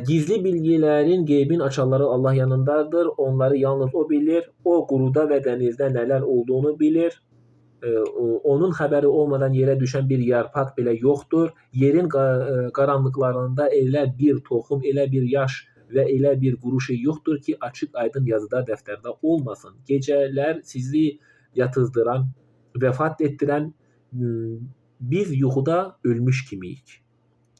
Gizli bilgilərin, qeybin açarları Allah yanındadır. Onları yalnız o bilir. O quruda və dənizdə nələr olduğunu bilir. Onun xəbəri olmadan yerə düşən bir yarpaq belə yoxdur. Yerin qaranlıqlarında elə bir toxum, elə bir yaş və elə bir quru şey yoxdur ki, açıq aydın yazıda, dəftərdə olmasın. Gecələr sizi yatızdıran, vəfat etdirən, biz yuxuda ölmüş kimiyik.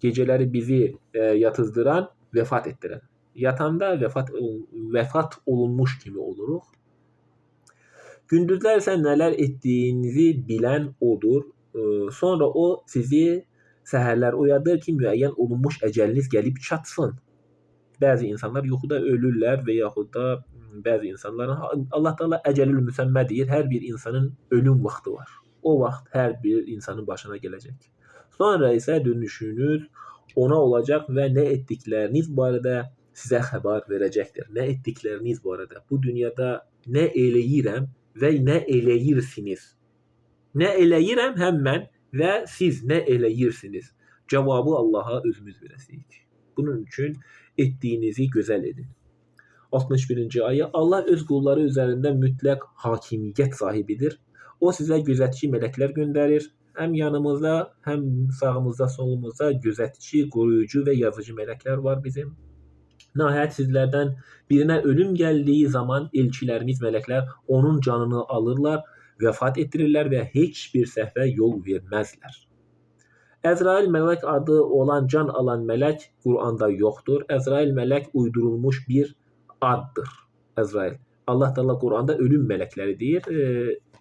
Gecələri bizi yatızdıran, vəfat etdirən. Yatanda vəfat olunmuş kimi oluruq. Gündüzlər isə nələr etdiyinizi bilən odur. Sonra o sizi səhərlər oyadır ki, müəyyən olunmuş əcəliniz gəlib çatsın. Bəzi insanlar yuxuda ölürlər və yaxud da bəzi insanların Allah Taala əcəlül müsəmmə deyir. Hər bir insanın ölüm vaxtı var. O vaxt hər bir insanın başına gələcək. Sonra isə dönüşünüz ona olacaq və nə etdikləriniz barədə sizə xəbər verəcəkdir. Nə etdikləriniz barədə. Bu dünyada nə eləyirəm və nə eləyirsiniz? Nə eləyirəm həm mən və siz nə eləyirsiniz? Cavabı Allaha özümüz verəsiyik. Bunun üçün etdiyinizi gözəl edin. 61-ci ayə. Allah öz qulları üzərində mütləq hakimiyyət sahibidir. O sizə gözətçi mələklər göndərir. Həm yanımızda, həm sağımızda, solumuzda gözətçi, qoruyucu və yazıcı mələklər var bizim. Nəhayət sizlərdən birinə ölüm gəldiyi zaman elçilərimiz, mələklər onun canını alırlar, vəfat etdirirlər və heç bir səhvə yol verməzlər. Əzrail mələk adı olan can alan mələk Quranda yoxdur. Əzrail mələk uydurulmuş bir addır. Əzrail. Allah Teala Quranda ölüm mələkləri deyir.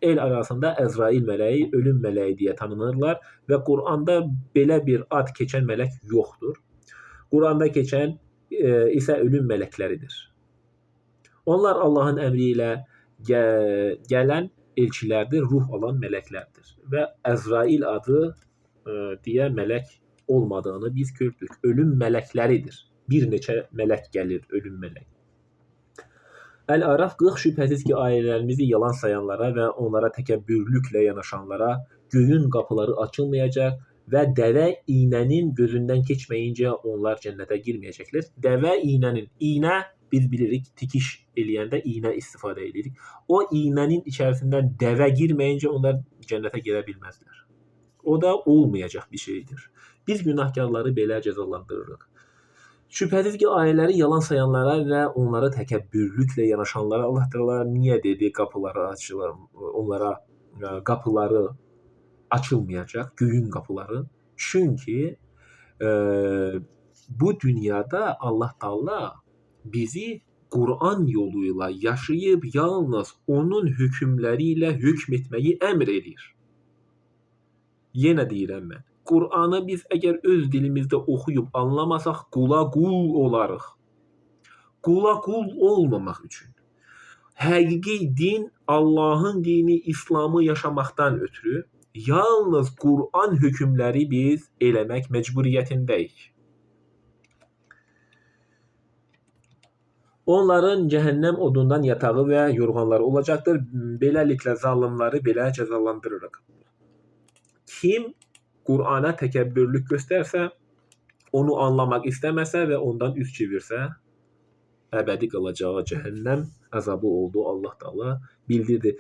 El arasında Əzrail mələyi, ölüm mələyi deyə tanınırlar və Quranda belə bir ad keçən mələk yoxdur. Quranda keçən isə ölüm mələkləridir. Onlar Allahın əmri ilə gələn elçilərdir, ruh alan mələklərdir. Və Əzrail adı deyə mələk olmadığını biz gördük. Ölüm mələkləridir. Bir neçə mələk gəlir, ölüm mələk. Əl-Araf 40 şübhəsiz ki, ayələrimizi yalan sayanlara və onlara təkəbbürlüklə yanaşanlara göyün qapıları açılmayacaq və dəvə iynənin gözündən keçməyincə onlar cənnətə girməyəcəklər. Dəvə iynənin, iynə biz bilirik, tikiş eləyəndə iynə istifadə edirik. O iynənin içərisindən dəvə girməyincə onlar cənnətə girə bilməzlər. O da olmayacaq bir şeydir. Biz günahkarları belə cəzalandırırıq. Şübhəsiz ki, ayələri yalan sayanlara və onlara təkəbbürlüklə yanaşanlara Allah Teala niyə dedi qapıları açılır, onlara qapıları açılmayacaq, göyün qapıları. Çünki bu dünyada Allah Teala bizi Quran yoluyla yaşayıb yalnız onun hökmləri ilə hökm etməyi əmr edir. Yenə deyirəm mən. Qur'anı biz əgər öz dilimizdə oxuyub anlamasaq qula qul olarıq. Qula qul olmamaq üçün həqiqi din Allahın dini İslamı yaşamaqdan ötürü yalnız Qur'an hökmləri biz eləmək məcburiyyətindəyik. Onların cəhənnəm odundan yatağı və yorğanları olacaqdır. Beləliklə zalımları belə cəzalandırırıq. Kim Qur'ana təkəbbürlük göstərsə, onu anlamaq istəməsə və ondan üz çevirsə, əbədi qalacağı cəhənnəm əzabı oldu Allah Teala bildirdi.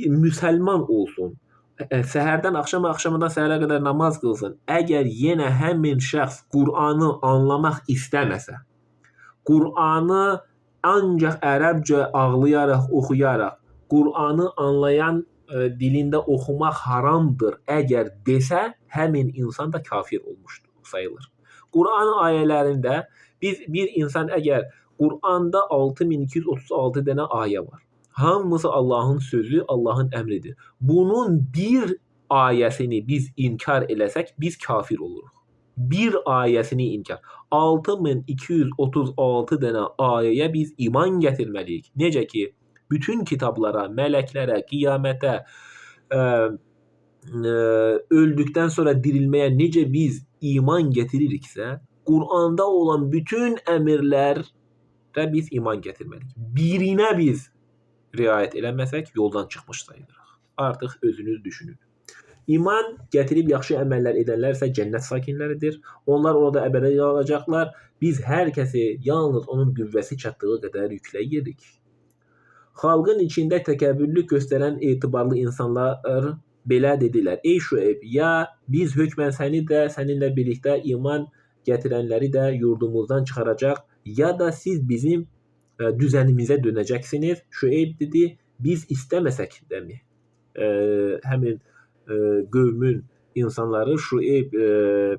Müsəlman olsun, səhərdən axşama, axşamdan səhərə qədər namaz qılsın. Əgər yenə həmin şəxs Qur'anı anlamaq istəməsə, Qur'anı ancaq ərəbcə ağlayaraq, oxuyaraq, Qur'anı anlayan dilində oxumaq haramdır əgər desə, həmin insan da kafir olmuşdur sayılır. Qur'an ayələrində biz bir insan əgər Qur'anda 6236 dənə ayə var. Hamısı Allahın sözü, Allahın əmridir. Bunun bir ayəsini biz inkar eləsək, biz kafir oluruq. Bir ayəsini inkar. 6236 dənə ayəyə biz iman gətirməliyik. Necə ki, bütün kitablara, mələklərə, qiyamətə, öldükdən sonra dirilməyə necə biz iman gətiririksə, Qur'anda olan bütün əmirlərə biz iman gətirməliyik. Birinə biz riayət eləməsək, yoldan çıxmış sayılırıq. Artıq özünüz düşünün. İman gətirib yaxşı əməllər edənlər isə cənnət sakinləridir. Onlar orada əbədi qalacaqlar. Biz hər kəsi yalnız onun qüvvəsi çatdığı qədər yükləyirik. Xalqın içində təkəbbürlük göstərən etibarlı insanlar belə dedilər. Ey Şüeyb, ya biz hökmən səni də, səninlə birlikdə iman gətirənləri də yurdumuzdan çıxaracaq, ya da siz bizim düzənimizə dönəcəksiniz. Şüeyb dedi, biz istəməsək də mi? Həmin qövmün insanları Şüeyb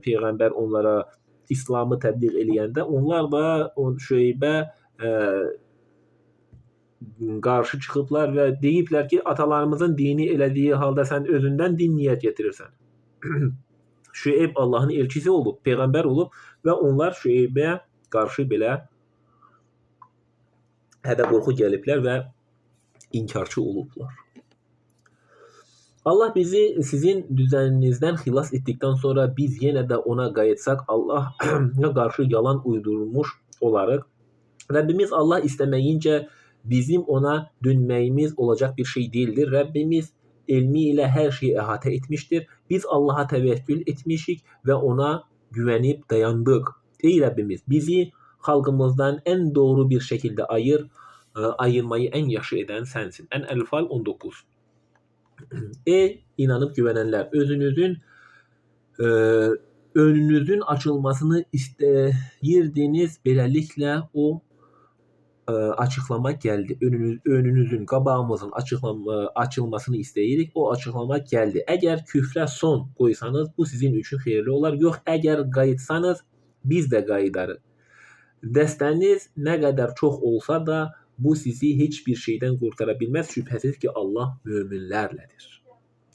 peyğəmbər onlara İslamı təbliğ eləyəndə onlar da Şüeybə qarşı çıxıblar və deyiblər ki, atalarımızın dini elədiyi halda sən özündən din niyə gətirirsən? Şüeyb Allahın elçisi olub, peyğəmbər olub və onlar Şüeybə qarşı belə hədə qorxu gəliblər və inkarçı olublar. Allah bizi sizin düzəninizdən xilas etdikdən sonra biz yenə də ona qayıtsaq Allah'a qarşı yalan uydurmuş olarıq. Rəbbimiz Allah istəməyincə bizim ona dönməyimiz olacaq bir şey değildir. Rəbbimiz elmi ilə hər şeyi əhatə etmişdir. Biz Allaha təvəkkül etmişik və ona güvənib dayandıq. Ey Rəbbimiz, bizi xalqımızdan ən doğru bir şəkildə ayır, ayırmayı ən yaxşı edən sənsin. Ən-Ənfal 19. Ey inanıb güvənənlər, özünüzün önünüzün açılmasını istəyirdiniz. Beləliklə o açıqlama gəldi. Önünüzün, qabağımızın açılmasını istəyirik. O açıqlama gəldi. Əgər küfrə son qoysanız, bu sizin üçün xeyirli olar. Yox, əgər qayıtsanız, biz də qayıdarıq. Dəstəniz nə qədər çox olsa da, bu sizi heç bir şeydən qurtara bilməz. Şübhəsiz ki, Allah möminlərlədir.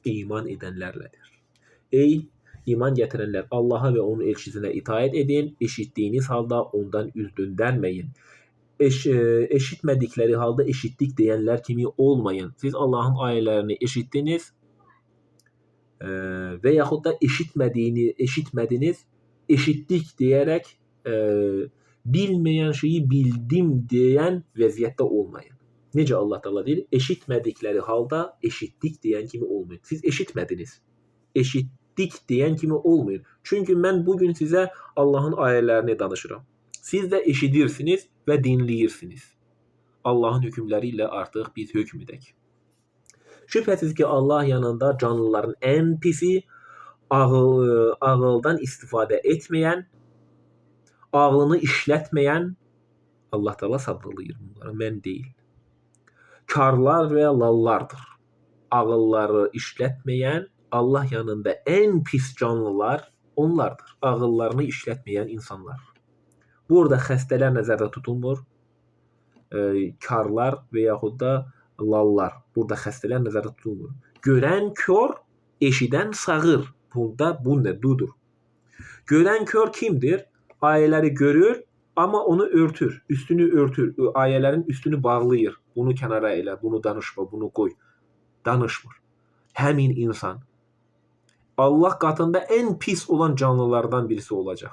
İman edənlərlədir. Ey iman gətirənlər, Allaha və onun elçisinə itaət edin. Eşitdiyiniz halda ondan üz döndərməyin. Eşitmədikləri halda eşitdik deyənlər kimi olmayın. Siz Allahın ayələrini eşitdiniz və yaxud da eşitmədiniz, eşitdik deyərək bilməyən şeyi bildim deyən vəziyyətdə olmayın. Necə Allah Teala deyir? Eşitmədikləri halda eşitdik deyən kimi olmayın. Siz eşitmədiniz. Eşitdik deyən kimi olmayın. Çünki mən bugün sizə Allahın ayələrini danışıram. Siz də eşidirsiniz və dinləyirsiniz. Allahın hökmləri ilə artıq biz hökm edək. Şübhəsiz ki, Allah yanında canlıların ən pisi, ağıldan istifadə etməyən, Ağlını işlətməyən Allah Teala sadalıyır bunları, mən deyil. Karlar və lallardır. Ağılları işlətməyən, Allah yanında ən pis canlılar onlardır. Ağıllarını işlətməyən insanlar. Burada xəstələr nəzərdə tutulmur. Karlar və yaxud da lallar. Burada xəstələr nəzərdə tutulmur. Görən kör, eşidən sağır. Bunda bu nə budur? Görən kör kimdir? Ayələri görür, amma onu örtür, üstünü örtür, ayələrin üstünü bağlayır. Bunu kənara elə, bunu danışma, bunu qoy. Danışmır. Həmin insan Allah qatında ən pis olan canlılardan birisi olacaq.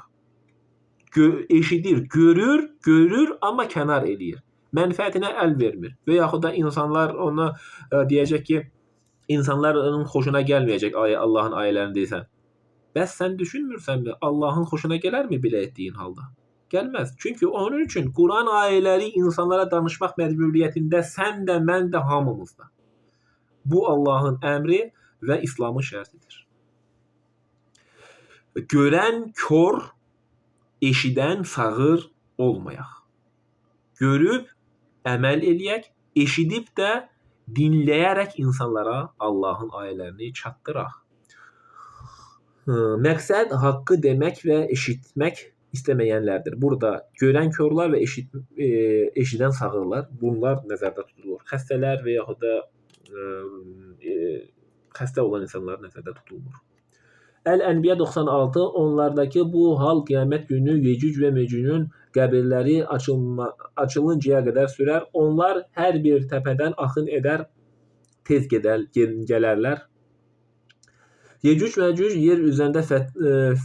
Eşidir, görür, görür, amma kənar eləyir. Mənfəətinə əl vermir. Və yaxud da insanlar ona deyəcək ki, insanların xoşuna gəlməyəcək ayə, Allahın ayələrini deyirsən. Bəs sən düşünmürsənmi? Allahın xoşuna gələrmi belə etdiyin halda? Gəlməz. Çünki onun üçün Quran ayələri insanlara danışmaq məcburiyyətində sən də, mən də, hamımız da. Bu Allahın əmri və İslamın şərtidir. Görən kör, eşidən sağır olmayaq. Görüb əməl eləyək, eşidib də dinləyərək insanlara Allahın ayələrini çatdıraq. Məqsəd haqqı demək və eşitmək istəməyənlərdir. Burada görən körlər və eşidən sağırlar, bunlar nəzərdə tutulur. Xəstələr və yaxud da xəstə olan insanlar nəzərdə tutulmur. Əl-Ənbiya 96, onlardakı bu hal qiyamət günü Yecüc və Mecücün qəbirləri açılıncaya qədər sürər. Onlar hər bir təpədən axın edər, tez gələrlər. Yecüc Mecüc yer üzərində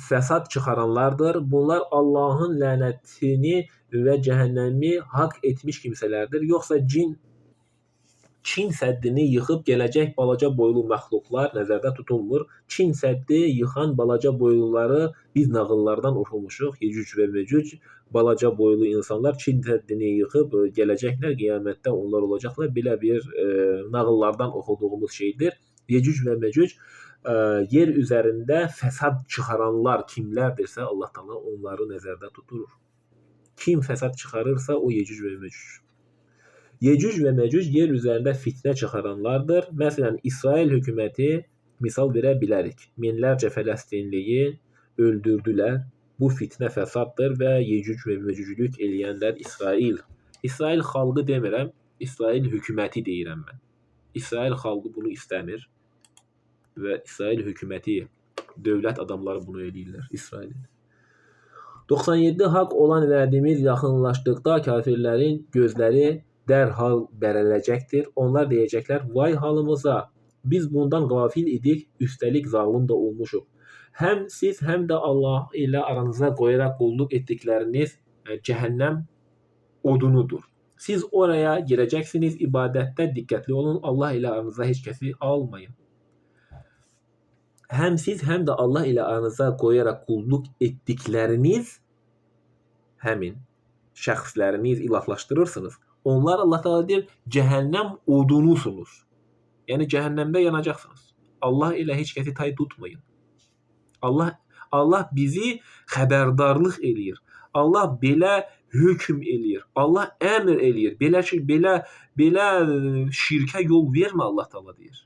fəsad çıxaranlardır. Bunlar Allahın lənətini və cəhənnəmi haqq etmiş kimsələrdir. Yoxsa Çin səddini yıxıb gələcək balaca boylu məxluqlar nəzərdə tutulmur. Çin səddi yıxan balaca boyluları biz nağıllardan oxumuşuq. Yecüc və Mecüc balaca boylu insanlar Çin səddini yıxıb gələcəklər, qiyamətdə onlar olacaqlar. Belə bir nağıllardan oxuduğumuz şeydir. Yecüc və Mecüc yer üzərində fəsad çıxaranlar kimlərdirsə Allah Teala onları nəzərdə tutur. Kim fəsad çıxarırsa o Yecüc və Mecüc. Yecüc və Mecüc yer üzərində fitnə çıxaranlardır. Məsələn, İsrail hökuməti misal verə bilərik. Minlərcə Fələstinliyi öldürdülər. Bu fitnə fəsaddır və Yecüc və Mecüclük eləyənlər İsrail. İsrail xalqı demirəm, İsrail hökuməti deyirəm mən. İsrail xalqı bunu istəmir və İsrail hökuməti, dövlət adamları bunu eləyirlər İsrailin. 97 haqq olan vədimiz yaxınlaşdıqda kafirlərin gözləri dərhal bərələcəkdir. Onlar deyəcəklər, vay halımıza, biz bundan qafil idik, üstəlik zalım da olmuşuq. Həm siz, həm də Allah ilə aranıza qoyaraq qulluq etdikləriniz cəhənnəm odunudur. Siz oraya girəcəksiniz, ibadətdə diqqətli olun, Allah ilə aranıza heç kəsi almayın. Həm siz, həm də Allah ilə aranıza qoyaraq qulluq etdikləriniz, həmin şəxsləriniz ilahlaşdırırsınız. Onlar Allah Teala deyir, cəhənnəm odunusunuz. Yəni cəhənnəmdə yanacaqsınız. Allah ilə heç kəsi tay tutmayın. Allah bizi xəbərdarlıq eləyir. Allah belə hökm eləyir. Allah əmr eləyir. Belə şirkə yol vermə Allah Teala deyir.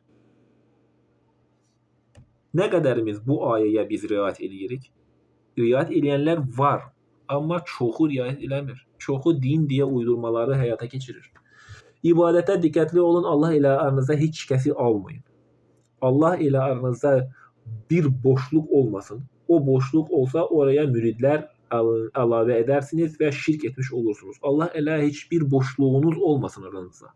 Nə qədərimiz bu ayəyə biz riayət eləyirik? Riayət eləyənlər var, amma çoxu riayət eləmir. Çoxu din deyə uydurmaları həyata keçirir. İbadətə diqqətli olun, Allah ilə aranızda heç kəsi almayın. Allah ilə aranızda bir boşluq olmasın. O boşluq olsa oraya müridlər əlavə edərsiniz və şirk etmiş olursunuz. Allah elə heç bir boşluğunuz olmasın aranızda.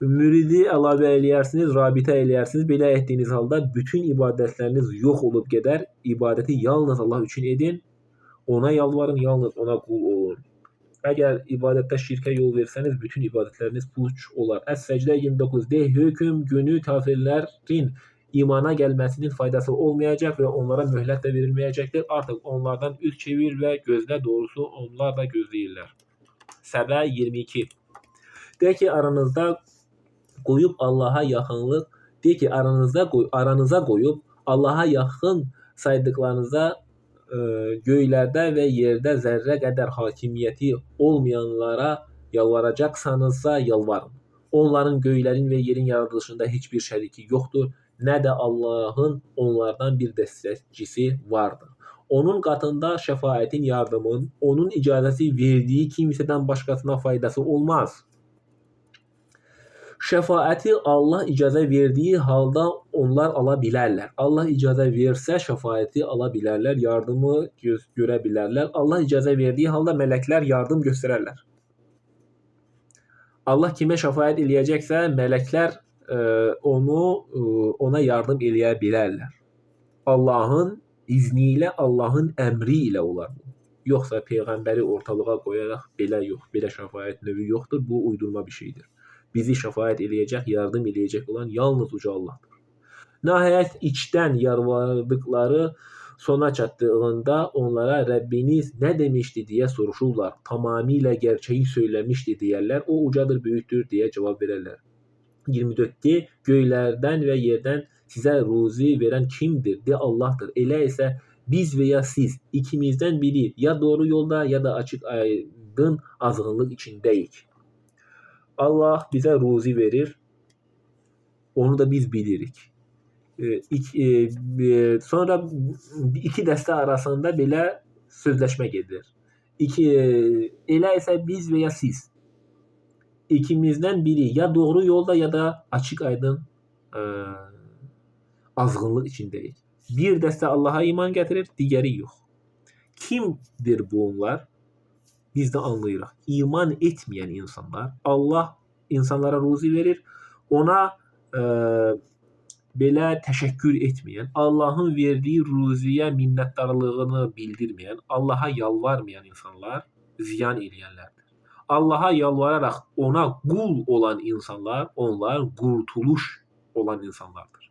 Müridi əlavə eləyərsiniz, rabitə eləyərsiniz. Belə etdiyiniz halda bütün ibadətləriniz yox olub gedər. İbadəti yalnız Allah üçün edin. Ona yalvarın, yalnız ona qul olun. Əgər ibadətdə şirkə yol versəniz, bütün ibadətləriniz puç olar. Əs-Səcdə 29 de, hökm günü kafirlərin imana gəlməsinin faydası olmayacaq və onlara möhlət də verilməyəcəkdir. Artıq onlardan üz çevir və gözlə, doğrusu onlar da gözləyirlər. Səbə 22. De ki, aranızda qoyub Allaha yaxınlıq, de ki, aranıza qoyub Allaha yaxın saydıqlarınıza göylərdə və yerdə zərrə qədər hakimiyyəti olmayanlara yalvaracaqsanızsa yalvarın. Onların göylərin və yerin yaradılışında heç bir şəriki yoxdur, nə də Allahın onlardan bir dəstəkçisi vardır. Onun qatında şəfaətin, yardımın, onun icazəsi verdiyi kimsədən başqasına faydası olmaz. Şəfaəti Allah icazə verdiyi halda onlar ala bilərlər. Allah icazə versə şəfaəti ala bilərlər, yardımı görə bilərlər. Allah icazə verdiyi halda mələklər yardım göstərərlər. Allah kimə şəfaət eləyəcəksə, mələklər ona yardım eləyə bilərlər. Allahın izni ilə, Allahın əmri ilə olar bu. Yoxsa peyğəmbəri ortalığa qoyaraq belə yox, belə şəfaət növü yoxdur. Bu uydurma bir şeydir. Bizi şəfaət eləyəcək, yardım eləyəcək olan yalnız uca Allahdır. Nəhayət içdən yalvardıqları sona çatdığında onlara Rəbbiniz nə demişdi deyə soruşurlar. Tamamilə gerçəyi söyləmişdi deyərlər. O ucadır, böyükdür deyə cavab verərlər. 24-də göylərdən və yerdən sizə ruzi verən kimdir? De Allahdır. Elə isə biz və ya siz ikimizdən biri ya doğru yolda ya da açıq aydın azğınlıq içindəyik. Allah bizə ruzi verir. Onu da biz bilirik. Sonra iki dəstə arasında belə sözləşmə gedir. Elə isə biz və ya siz ikimizdən biri ya doğru yolda ya da açıq aydın azğınlıq içindəyik. Bir dəstə Allaha iman gətirir, digəri yox. Kimdir bunlar? Biz də anlayırıq. İman etməyən insanlar. Allah insanlara ruzi verir. Ona belə təşəkkür etməyən, Allahın verdiyi ruziyə minnətdarlığını bildirməyən, Allaha yalvarmayan insanlar ziyan eləyənlərdir. Allaha yalvararaq ona qul olan insanlar, onlar qurtuluş olan insanlardır.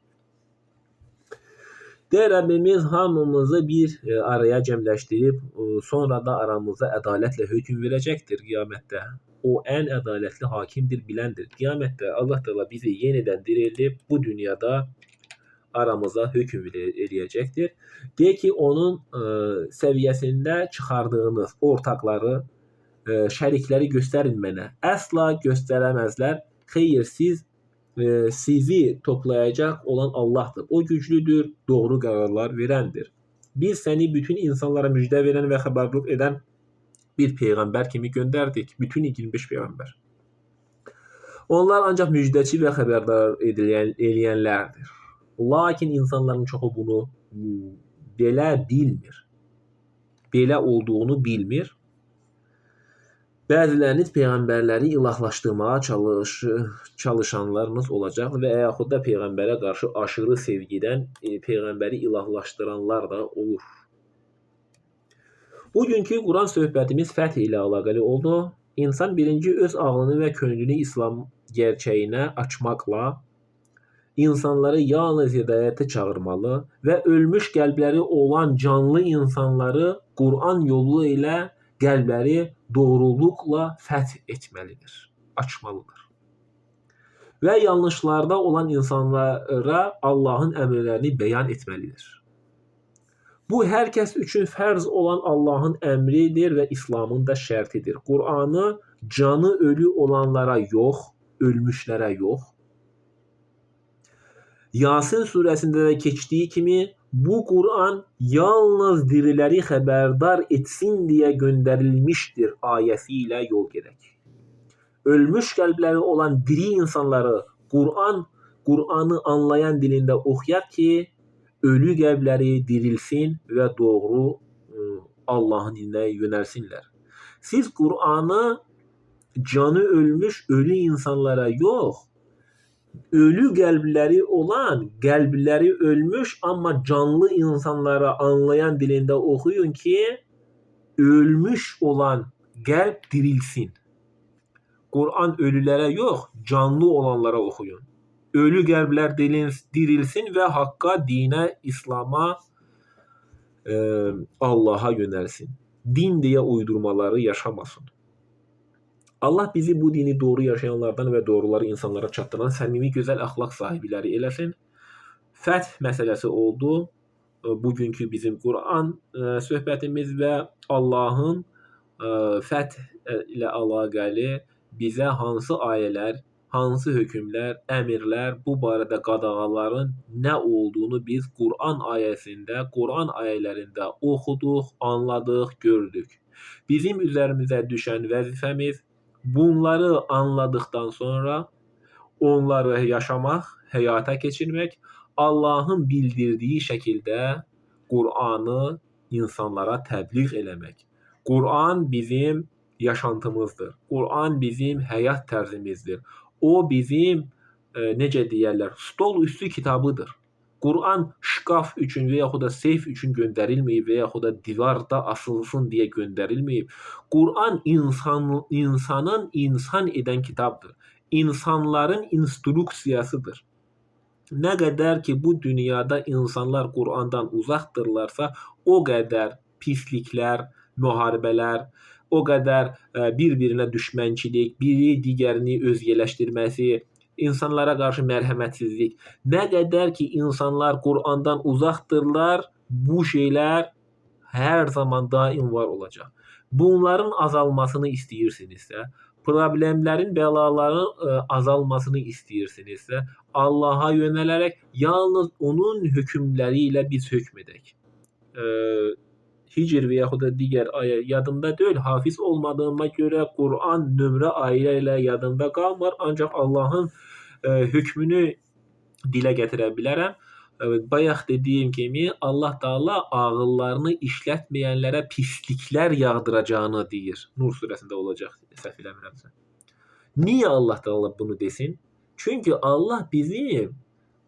De Rəbbimiz hamımızı bir araya cəmləşdirib, sonra da aramızda ədalətlə hökm verəcəkdir qiyamətdə. O ən ədalətli hakimdir, biləndir. Qiyamətdə Allah Teala bizi yenidən dirildib bu dünyada aramıza hökm eləyəcəkdir. De ki, onun səviyyəsində çıxardığınız ortaqları, şərikləri göstərin mənə. Əsla göstərəməzlər. Xeyr, sizi toplayacaq olan Allahdır. O güclüdür, doğru qərarlar verəndir. Biz səni bütün insanlara müjdə verən və xəbərdarlıq edən bir peyğəmbər kimi göndərdik. Bütün 25 peyğəmbər. Onlar ancaq müjdəçi və xəbərdar eləyənlərdir. Lakin insanların çoxu bunu belə bilmir. Belə olduğunu bilmir. Bəziləriniz peyğəmbərləri ilahlaşdırmağa çalışanlarınız olacaq və yaxud da peyğəmbərə qarşı aşırı sevgidən peyğəmbəri ilahlaşdıranlar da olur. Bugünkü Quran söhbətimiz fəth ilə əlaqəli oldu. İnsan birinci öz ağlını və könlünü İslam gerçəyinə açmaqla insanları yalnız hidayətə çağırmalı və ölmüş qəlbləri olan canlı insanları Quran yolu ilə qəlbləri doğruluqla fəth etməlidir, açmalıdır. Və yanlışlarda olan insanlara Allahın əmrlərini bəyan etməlidir. Bu, hər kəs üçün fərz olan Allahın əmridir və İslamın da şərtidir. Qur'anı canı ölü olanlara yox, ölmüşlərə yox. Yasin surəsində də keçdiyi kimi, bu Qur'an yalnız diriləri xəbərdar etsin deyə göndərilmişdir ayəsi ilə yol gedək. Ölmüş qəlbləri olan diri insanları Qur'anı anlayan dilində oxuyaq ki, ölü qəlbləri dirilsin və doğru Allahın dininə yönəlsinlər. Siz Qur'anı canı ölmüş ölü insanlara yox, ölü qəlbləri olan, qəlbləri ölmüş amma canlı insanlara anlayan dilində oxuyun ki, ölmüş olan qəlb dirilsin. Qur'an ölülərə yox, canlı olanlara oxuyun. Ölü qəlblər dirilsin və haqqa, dinə, İslama, Allaha yönəlsin. Din deyə uydurmaları yaşamasın. Allah bizi bu dini doğru yaşayanlardan və doğruları insanlara çatdıran səmimi, gözəl əxlaq sahibləri eləsin. Fəth məsələsi oldu. Bugünkü bizim Quran söhbətimiz və Allahın fəth ilə əlaqəli bizə hansı ayələr, hansı hökmlər, əmrlər, bu barədə qadağaların nə olduğunu biz Quran ayəsində, Quran ayələrində oxuduq, anladıq, gördük. Bizim üzərimizə düşən vəzifəmiz bunları anladıqdan sonra onları yaşamaq, həyata keçirmək, Allahın bildirdiyi şəkildə Qur'anı insanlara təbliğ eləmək. Quran bizim yaşantımızdır. Quran bizim həyat tərzimizdir. O bizim necə deyərlər, stol üstü kitabıdır. Quran şkaf üçün və yaxud da seyf üçün göndərilməyib və yaxud da divarda asılsın deyə göndərilməyib. Quran insanın insan edən kitabdır. İnsanların instruksiyasıdır. Nə qədər ki bu dünyada insanlar Qurandan uzaqdırlarsa, o qədər pisliklər, müharibələr, o qədər bir-birinə düşmənçilik, biri digərini özgələşdirməsi, insanlara qarşı mərhəmətsizlik. Nə qədər ki insanlar Qurandan uzaqdırlar, bu şeylər hər zaman daim var olacaq. Bunların azalmasını istəyirsinizsə, problemlərin, bəlaların azalmasını istəyirsinizsə, Allaha yönələrək yalnız onun hökmləri ilə biz hökm edək. Hicr və yaxud da digər ayə yadımda deyil, hafiz olmadığıma görə Quran nömrə ayə ilə yadımda qalmır, ancaq Allahın hökmünü dilə gətirə bilərəm. Bayaq dediyim kimi Allah Taala ağıllarını işlətməyənlərə pisliklər yağdıracağını deyir. Nur surəsində olacaq, səhv eləmirəmsə. Niyə Allah Taala bunu desin? Çünki Allah bizi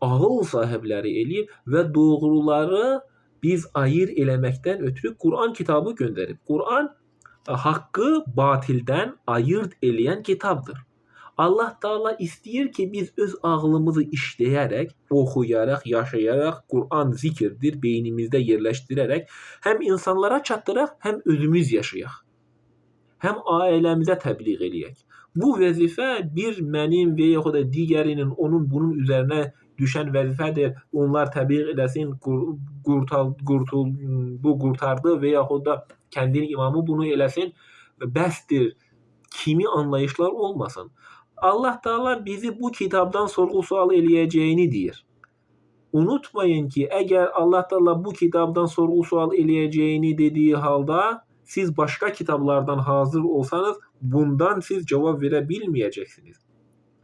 ağıl sahibləri eləyib və doğruları biz ayır eləməkdən ötürü Quran kitabı göndərib. Quran haqqı batildən ayırd eləyən kitabdır. Allah Taala istəyir ki biz öz ağlımızı işləyərək, oxuyaraq, yaşayaraq, Quran zikirdir, beynimizdə yerləşdirərək həm insanlara çatdıraq, həm özümüz yaşayaq. Həm ailəmizə təbliğ eləyək. Bu vəzifə bir mənim və yaxud da digərinin, onun bunun üzərinə düşən vəzifədir. Onlar təbliğ eləsin, bu qurtardı və yaxud da kəndin imamı bunu eləsin. Bəsdir kimi anlayışlar olmasın. Allah Taala bizi bu kitabdan sorğu sual eləyəcəyini deyir. Unutmayın ki, əgər Allah Taala bu kitabdan sorğu sual eləyəcəyini dediyi halda siz başqa kitablardan hazır olsanız bundan siz cavab verə bilməyəcəksiniz.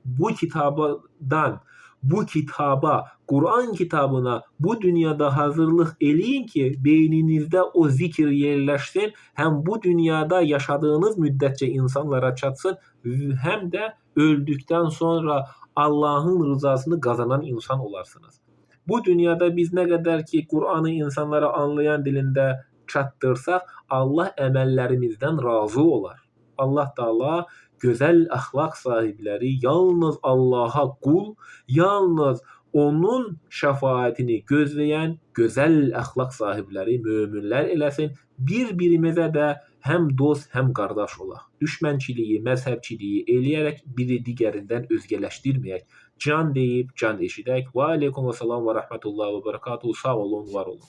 Bu kitabdan, bu kitaba, Quran kitabına bu dünyada hazırlıq eləyin ki, beyninizdə o zikir yerləşsin, həm bu dünyada yaşadığınız müddətcə insanlara çatsın, həm də öldükdən sonra Allahın rızasını qazanan insan olarsınız. Bu dünyada biz nə qədər ki Qur'anı insanlara anlayan dilində çatdırsaq, Allah əməllərimizdən razı olar. Allah Taala gözəl əxlaq sahibləri, yalnız Allaha qul, yalnız onun şəfaətini gözləyən gözəl əxlaq sahibləri möminlər eləsin. Bir-birimizə də həm dost, həm qardaş olaq. Düşmənçiliyi, məzhəbçiliyi eləyərək biri digərindən özgələşdirməyək. Can deyib, can eşidək. Və aleykum və salam və rəhmətullah və bərəkatuhu. Sağ olun, var olun.